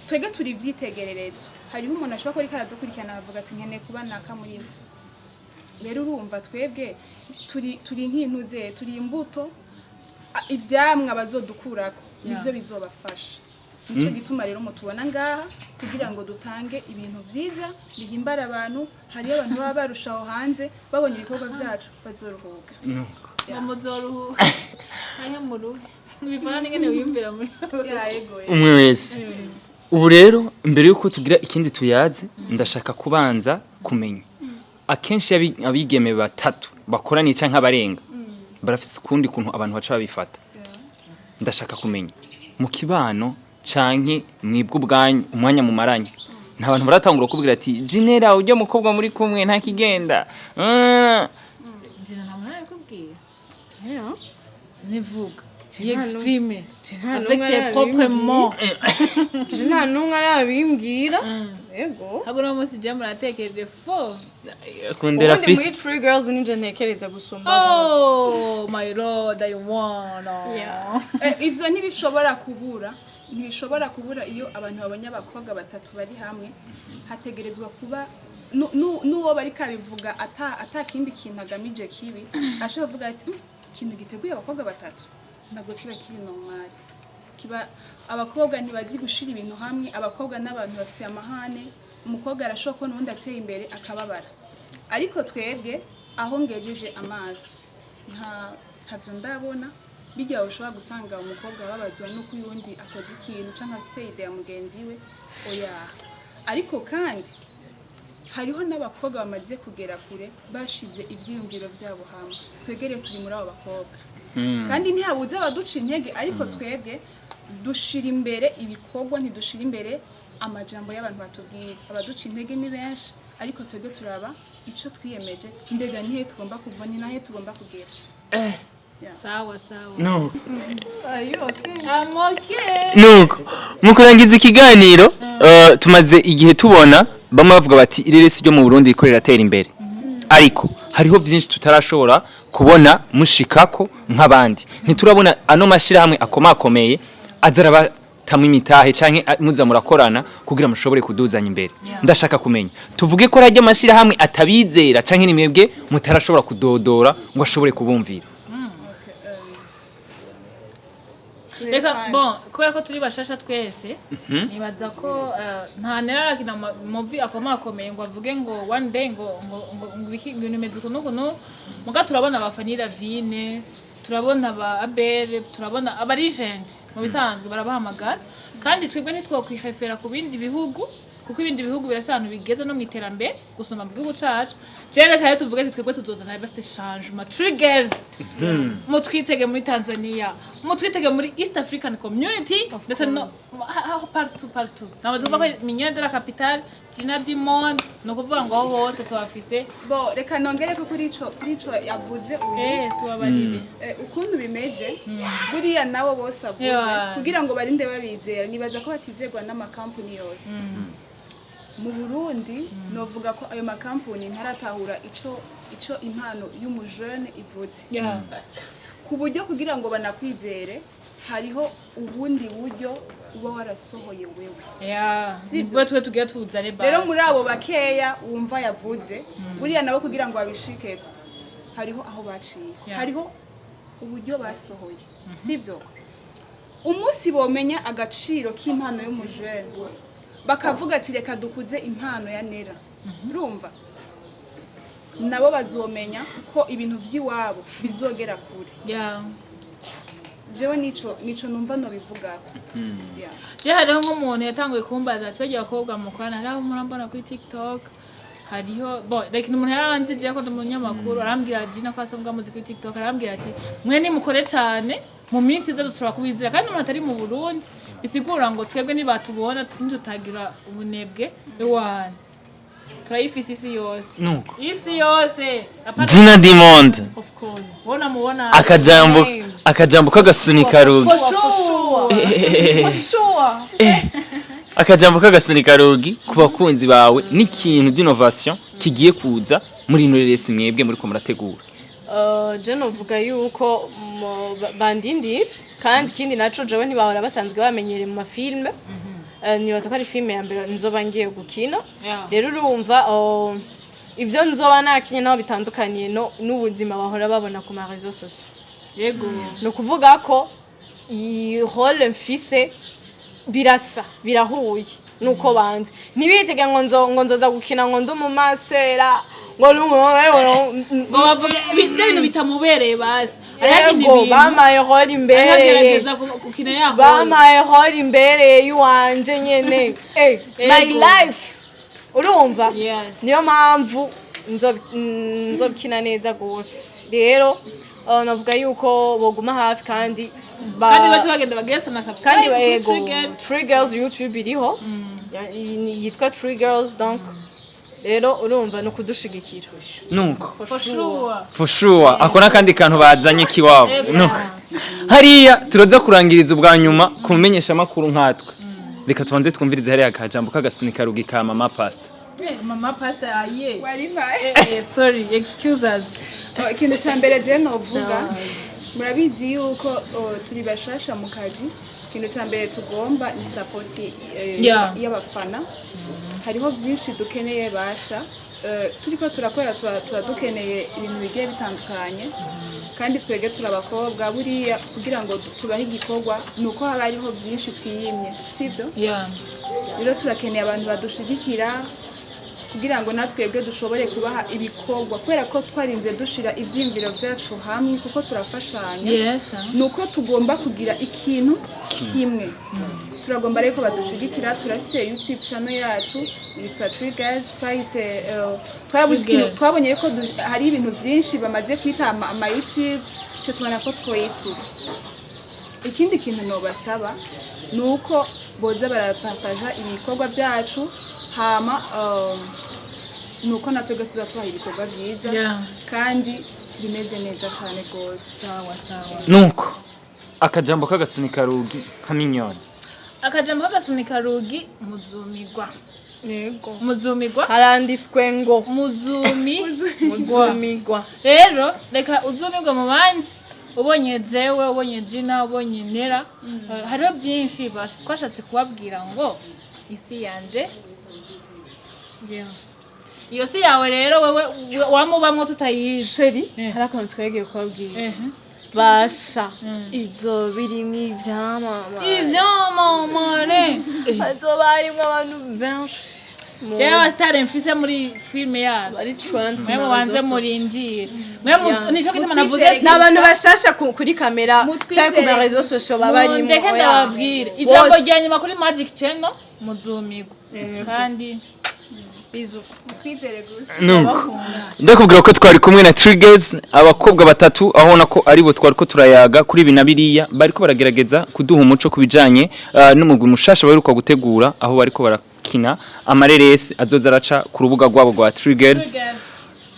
Speaker 2: twege turi ivyitegererezo. Hariho umuntu ashobora kuba ariko aradukurikirana akavuga ati nkeneye kuba naka muri bo. Rero urumva twebwe turi nk'intuze, turi imbuto, ivyamwa bazodukurako nivyo bizobafasha. Nico gituma rero mutubona ngaha, kugira ngo dutange ibintu vyiza bihimbara abantu. Hariyo abantu baba barushaho hanze, babonye ibikorwa vyacu bazoruhuka.
Speaker 4: Nuko.
Speaker 3: Ngo muzoruhuka canke muruhe, bivana n'ingene wiyumvira muri.
Speaker 2: Ya, yego.
Speaker 4: Umwe wese. Ubu rero mbere yuko tugira ikindi tuyaze, ndashaka kubanza kumenya, akenshi iyo abigeme batatu bakoraniye canke abarenga, barafise ukundi kuntu abantu baca babifata. Ndashaka kumenya mu kibano canke mwibwe ubwanyu, umwanya mumaranye, nta bantu baratangura kubwira ati Jinera ujya mukobwa muri kumwe nta kigenda?
Speaker 3: Jina, nta muntu arabikubwira, nivuga. Exprime
Speaker 1: Nta
Speaker 3: avec
Speaker 1: n'umwe
Speaker 3: tes propres mots.
Speaker 1: Nta n'umwe arabimbwira, yego.
Speaker 3: Ahubwo uno munsi je muratekereje fo.
Speaker 4: Kundera
Speaker 1: Ubundi
Speaker 4: fisi.
Speaker 1: muri Three Girls ninje ntekereza gusumba bose.
Speaker 3: Oh my Lord, I wanna
Speaker 1: Yeah.
Speaker 2: Ivyo ntibishobora kubura, ntibishobora kubura. Iyo abantu babonye abakobwa batatu bari hamwe, hategerezwa kuba n'uwo bariko abivuga ata kindi kintu agamije kibi, ashobora kuvuga ati: "Ikintu giteguye abakobwa batatu ntabwo kiba kiri normal." Kiba abakobwa ntibazi gushira ibintu hamwe, abakobwa n'abantu bafise amahane. Umukobwa arashobora kubona uwundi ateye imbere akababara. Ariko twebwe aho ngejeje amaso, ntavyo ndabona bijya. Ushobora gusanga umukobwa ababazwa n'uko uyundi akoze ikintu canke afise idée ya mugenzi we, oya. Ariko kandi hariho n'abakobwa bamaze kugera kure bashize ivyiyumviro vyabo hamwe. Twegereye turi muri abo bakobwa, kandi ntihabuze abaduca intege, ariko twebwe dushira imbere ibikorwa, ntidushira imbere amajambo y'abantu batubwira. Abaduca intege ni benshi, ariko twebwe turaba ico twiyemeje, mbega nihe tugomba kuva, ni nahe tugomba kugera.
Speaker 3: Sawa sawa.
Speaker 4: Nuko
Speaker 3: I'm okay.
Speaker 4: Nuko mu kurangiza ikiganiro, tumaze igihe tubona bamwe bavuga bati ireresi ryo mu Burundi riko riratera imbere, ariko hariho byinshi tutarashobora kubona mushikako nk'abandi. Ntiturabona ano mashyirahamwe akomakomeye aza arabatamwa imitahe canke muza murakorana kugira mushobore kuduzanya imbere. Ndashaka kumenya, tuvuge ko rajya amashyirahamwe atabizera, canke ni mwebwe mutarashobora kudodora ngo ashobore kubumvira?
Speaker 3: Reka, bon, kubera ko turi bashasha twese, nibaza ko nta nerarakina movie akomakomeye ngo avuge ngo one day ngo iki, ngo ibintu bimeze uku n'uku n'uku. Muga turabona ba Fanny Lavine, turabona ba Abel, turabona aba legend mu bisanzwe barabahamagara. Kandi twebwe ntitwokwihefera ku bindi bihugu, kuko ibindi bihugu birasa ahantu bigeze no mu iterambere gusumba mu gihugu cacu. Jewe reka rero tuvuge ati twebwe tuzozana basi changement. Three Girls, mutwitege muri Tanzania, mutwitege muri East African Community, ndetse no aho partout partout. Namaze kuvuga ko Mignonne de la Capitale, Gina Diamond, ni ukuvuga ngo aho hose tubafise.
Speaker 2: Bo, reka nongere ko kuri ico yavuze uyu.
Speaker 3: Tubabarire.
Speaker 2: Ukuntu bimeze buriya, nabo bose avuze, kugira ngo barinde babizera, nibaza ko batizerwa n'amakampuni yose mu Burundi. Novuga ko ayo makampuni ntaratahura ico impano y'umujene ivutse, ku buryo kugira ngo banakwizere hariho ubundi buryo uba warasohoye wewe. Sivyo?
Speaker 3: Nibwo twe tugira tuzane basi.
Speaker 2: Rero muri abo bakeya wumva yavuze, buriya nabo kugira ngo babishikeko hariho aho baciye, hariho uburyo basohoye, sibyo? Umunsi bomenya agaciro k'impano y'umujene, bakavuga ati: "Reka dukuze impano ya Nera," urumva nabo bazomenya ko ibintu by'iwabo bizogera kure. Jewe nico numva nobivugako. Yeah.
Speaker 3: Je hariho nk'umuntu yatanguye kumbaza ati: "Bagiye abakobwa mukorana, hariho murambona kuri TikTok, hariho bo." Like umuntu yaranzi je ko ndi umunyamakuru, arambwira Gina ko asanzwe amuzi kuri TikTok, arambwira ati: "Mwe nimukore cane, mu minsi iza dushobora kubizira." Kandi umuntu atari mu Burundi, bisigura ngo twebwe nibatubona nitutagira ubunebwe, ewana turayifise isi yose.
Speaker 4: Nuko
Speaker 3: isi yose.
Speaker 4: Gina Diamond.
Speaker 3: Of course, ubona mubona.
Speaker 4: Akajambo k'agasunika rugi.
Speaker 3: For sure.
Speaker 1: For sure.
Speaker 4: Akajambo k'agasunika rugi ku bakunzi bawe n'ikintu d'innovation kigiye kuza muri ino resi mwebwe muriko murategura.
Speaker 1: Je novuga yuko bandindira. Kandi ikindi naco, jewe ntibahora basanzwe bamenyereye mu mafilme. Nibaza ko ari filme ya mbere nzoba ngiye gukina. Rero urumva, ivyo nzoba nakinye naho bitandukaniye no n'ubuzima bahora babona ku ma réseaux sociaux. Ni ukuvuga ko iyi rôle mfise birasa, birahuye nuko banze. Ntibitege ngo nzoza gukina ngo ndi umumasera, ngo ndi
Speaker 3: Ngo bavuge bya bintu bitamubereye basi. Ariko
Speaker 1: Yego, bamaye rôle imbereye.
Speaker 3: Agerageza gukina ya rôle.
Speaker 1: Bamaye rôle imbereye y'uwanje nyene. My life, urumva?
Speaker 3: Yes.
Speaker 1: Niyo mpamvu nzobikina neza gose. Rero navuga yuko boguma hafi kandi
Speaker 3: Kandi bace bagenda bagesa na subscribe
Speaker 1: kandi
Speaker 3: kuri
Speaker 1: yego.
Speaker 3: Three Girls.
Speaker 1: Three Girls, YouTube iriho. Yitwa Three Girls. Donc rero urumva ni ukudushigikira.
Speaker 4: Nuko
Speaker 3: For sure.
Speaker 4: For sure, ako n'akandi kantu bazanye kiwabo.
Speaker 3: Yego.
Speaker 4: Nuko Hariya turaza kurangiriza ubwa nyuma ku mumenyeshamakuru nkatwe. Reka tubanze twumvirize hariya akajambo k'agasunika rugi ka mama pastor.
Speaker 3: Mama pastor aye.
Speaker 2: Wari mpaye.
Speaker 3: Sorry, excuse us.
Speaker 2: Oh, ikintu cya mbere je novuga, murabizi yuko, oh, turi bashasha mu kazi. Ikintu cya mbere tugomba ni support y'abafana. Hariho byinshi dukeneye basha. Turiko turakora, tuba dukeneye ibintu bigiye bitandukanye, kandi twege turi abakobwa. Buriya kugira ngo tubahe igikorwa ni uko haba hariho byinshi twiyimye, sibyo?
Speaker 3: Yeah.
Speaker 2: Rero turakeneye abantu badushigikira kugira ngo natwebwe dushobore kubaha ibikorwa, kubera ko twarinze dushira ivyiyumviro vyacu hamwe, kuko turafashanya. Ni uko tugomba kugira ikintu kimwe. Turagomba rero ko badushigikira. Turafise YouTube channel yacu yitwa Triggers. Twahise twarabuze ikintu.
Speaker 3: Triggers.
Speaker 2: Twabonye ko hari ibintu byinshi bamaze kwita ama YouTube, cyo tubona ko twoyituka. Ikindi kintu nobasaba ni uko boza barapartaja ibikorwa byacu, hama ni uko natwe tuza tubaha ibikorwa byiza kandi bimeze neza cyane rwose.
Speaker 3: Sawa sawa.
Speaker 4: Nuko akajambo k'agasunika rugi nka minyoni.
Speaker 3: Akajambo k'agasunika rugi: muzumigwa.
Speaker 1: Yego.
Speaker 3: Muzumigwa.
Speaker 1: Haranditswe ngo
Speaker 3: Muzumigwa.
Speaker 1: Muzumigwa.
Speaker 3: Rero reka uzumirwe mu bandi. Ubonye jewe, ubonye Jina, ubonye Nera, hariho byinshi twashatse kubabwira ngo isi yanje, iyo si yawe. Rero wewe wamubamwo tutayizi.
Speaker 1: Chéri,
Speaker 3: Eh.
Speaker 1: hari akantu twegeye kubabwira.
Speaker 3: Ehe.
Speaker 1: Basha, izo birimo ivyamamare.
Speaker 3: Ivyamamare.
Speaker 1: Hazoba harimwo abantu benshi.
Speaker 3: Jewe abasitari mfise muri filime yacu,
Speaker 1: bari trend.
Speaker 3: mwe mubanze murindire. Mwe nico gituma navuze
Speaker 2: Mutwizere.
Speaker 3: ati
Speaker 1: Ni abantu bashasha kuri kamera
Speaker 2: Mutwizere.
Speaker 1: cyangwa ku ma réseaux sociaux baba barimo.
Speaker 3: Mundeke
Speaker 1: Oya.
Speaker 3: ndababwire ijambo
Speaker 1: Bose.
Speaker 3: rya nyuma kuri Magic Channel: muzumigwa kandi.
Speaker 1: Bisous.
Speaker 2: Twizere gusa.
Speaker 4: Nuko ndakubwira ko twari kumwe na Triggers, abakobwa batatu, aho ubona ko aribo twari ko turayaga kuri ibi na biriya. Bariko baragerageza kuduha umuco ku bijanye n'umugwi mushasha baheruka gutegura, aho bariko barakina amareresi azoza araca ku rubuga rwabo rwa Triggers.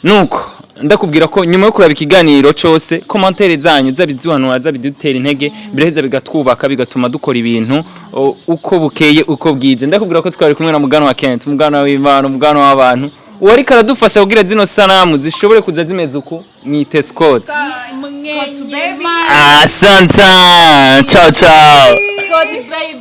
Speaker 4: Nuko ndakubwira ko nyuma yo kuraba ikiganiro cose, commentaires zanyu zabiduhanura, zabidutera intege, biraheza bigatwubaka, bigatuma dukora ibintu uko bukeye uko bwije. Ndakubwira ko twari kumwe na mugano wa Kent, umugano w'Imana, umugano w'abantu, uwariko aradufasha kugira zino sanamu zishobore kuza zimeze uku, mwite Scott.
Speaker 3: Mwenye.
Speaker 4: Asante, ciao ciao.
Speaker 3: Scott baby.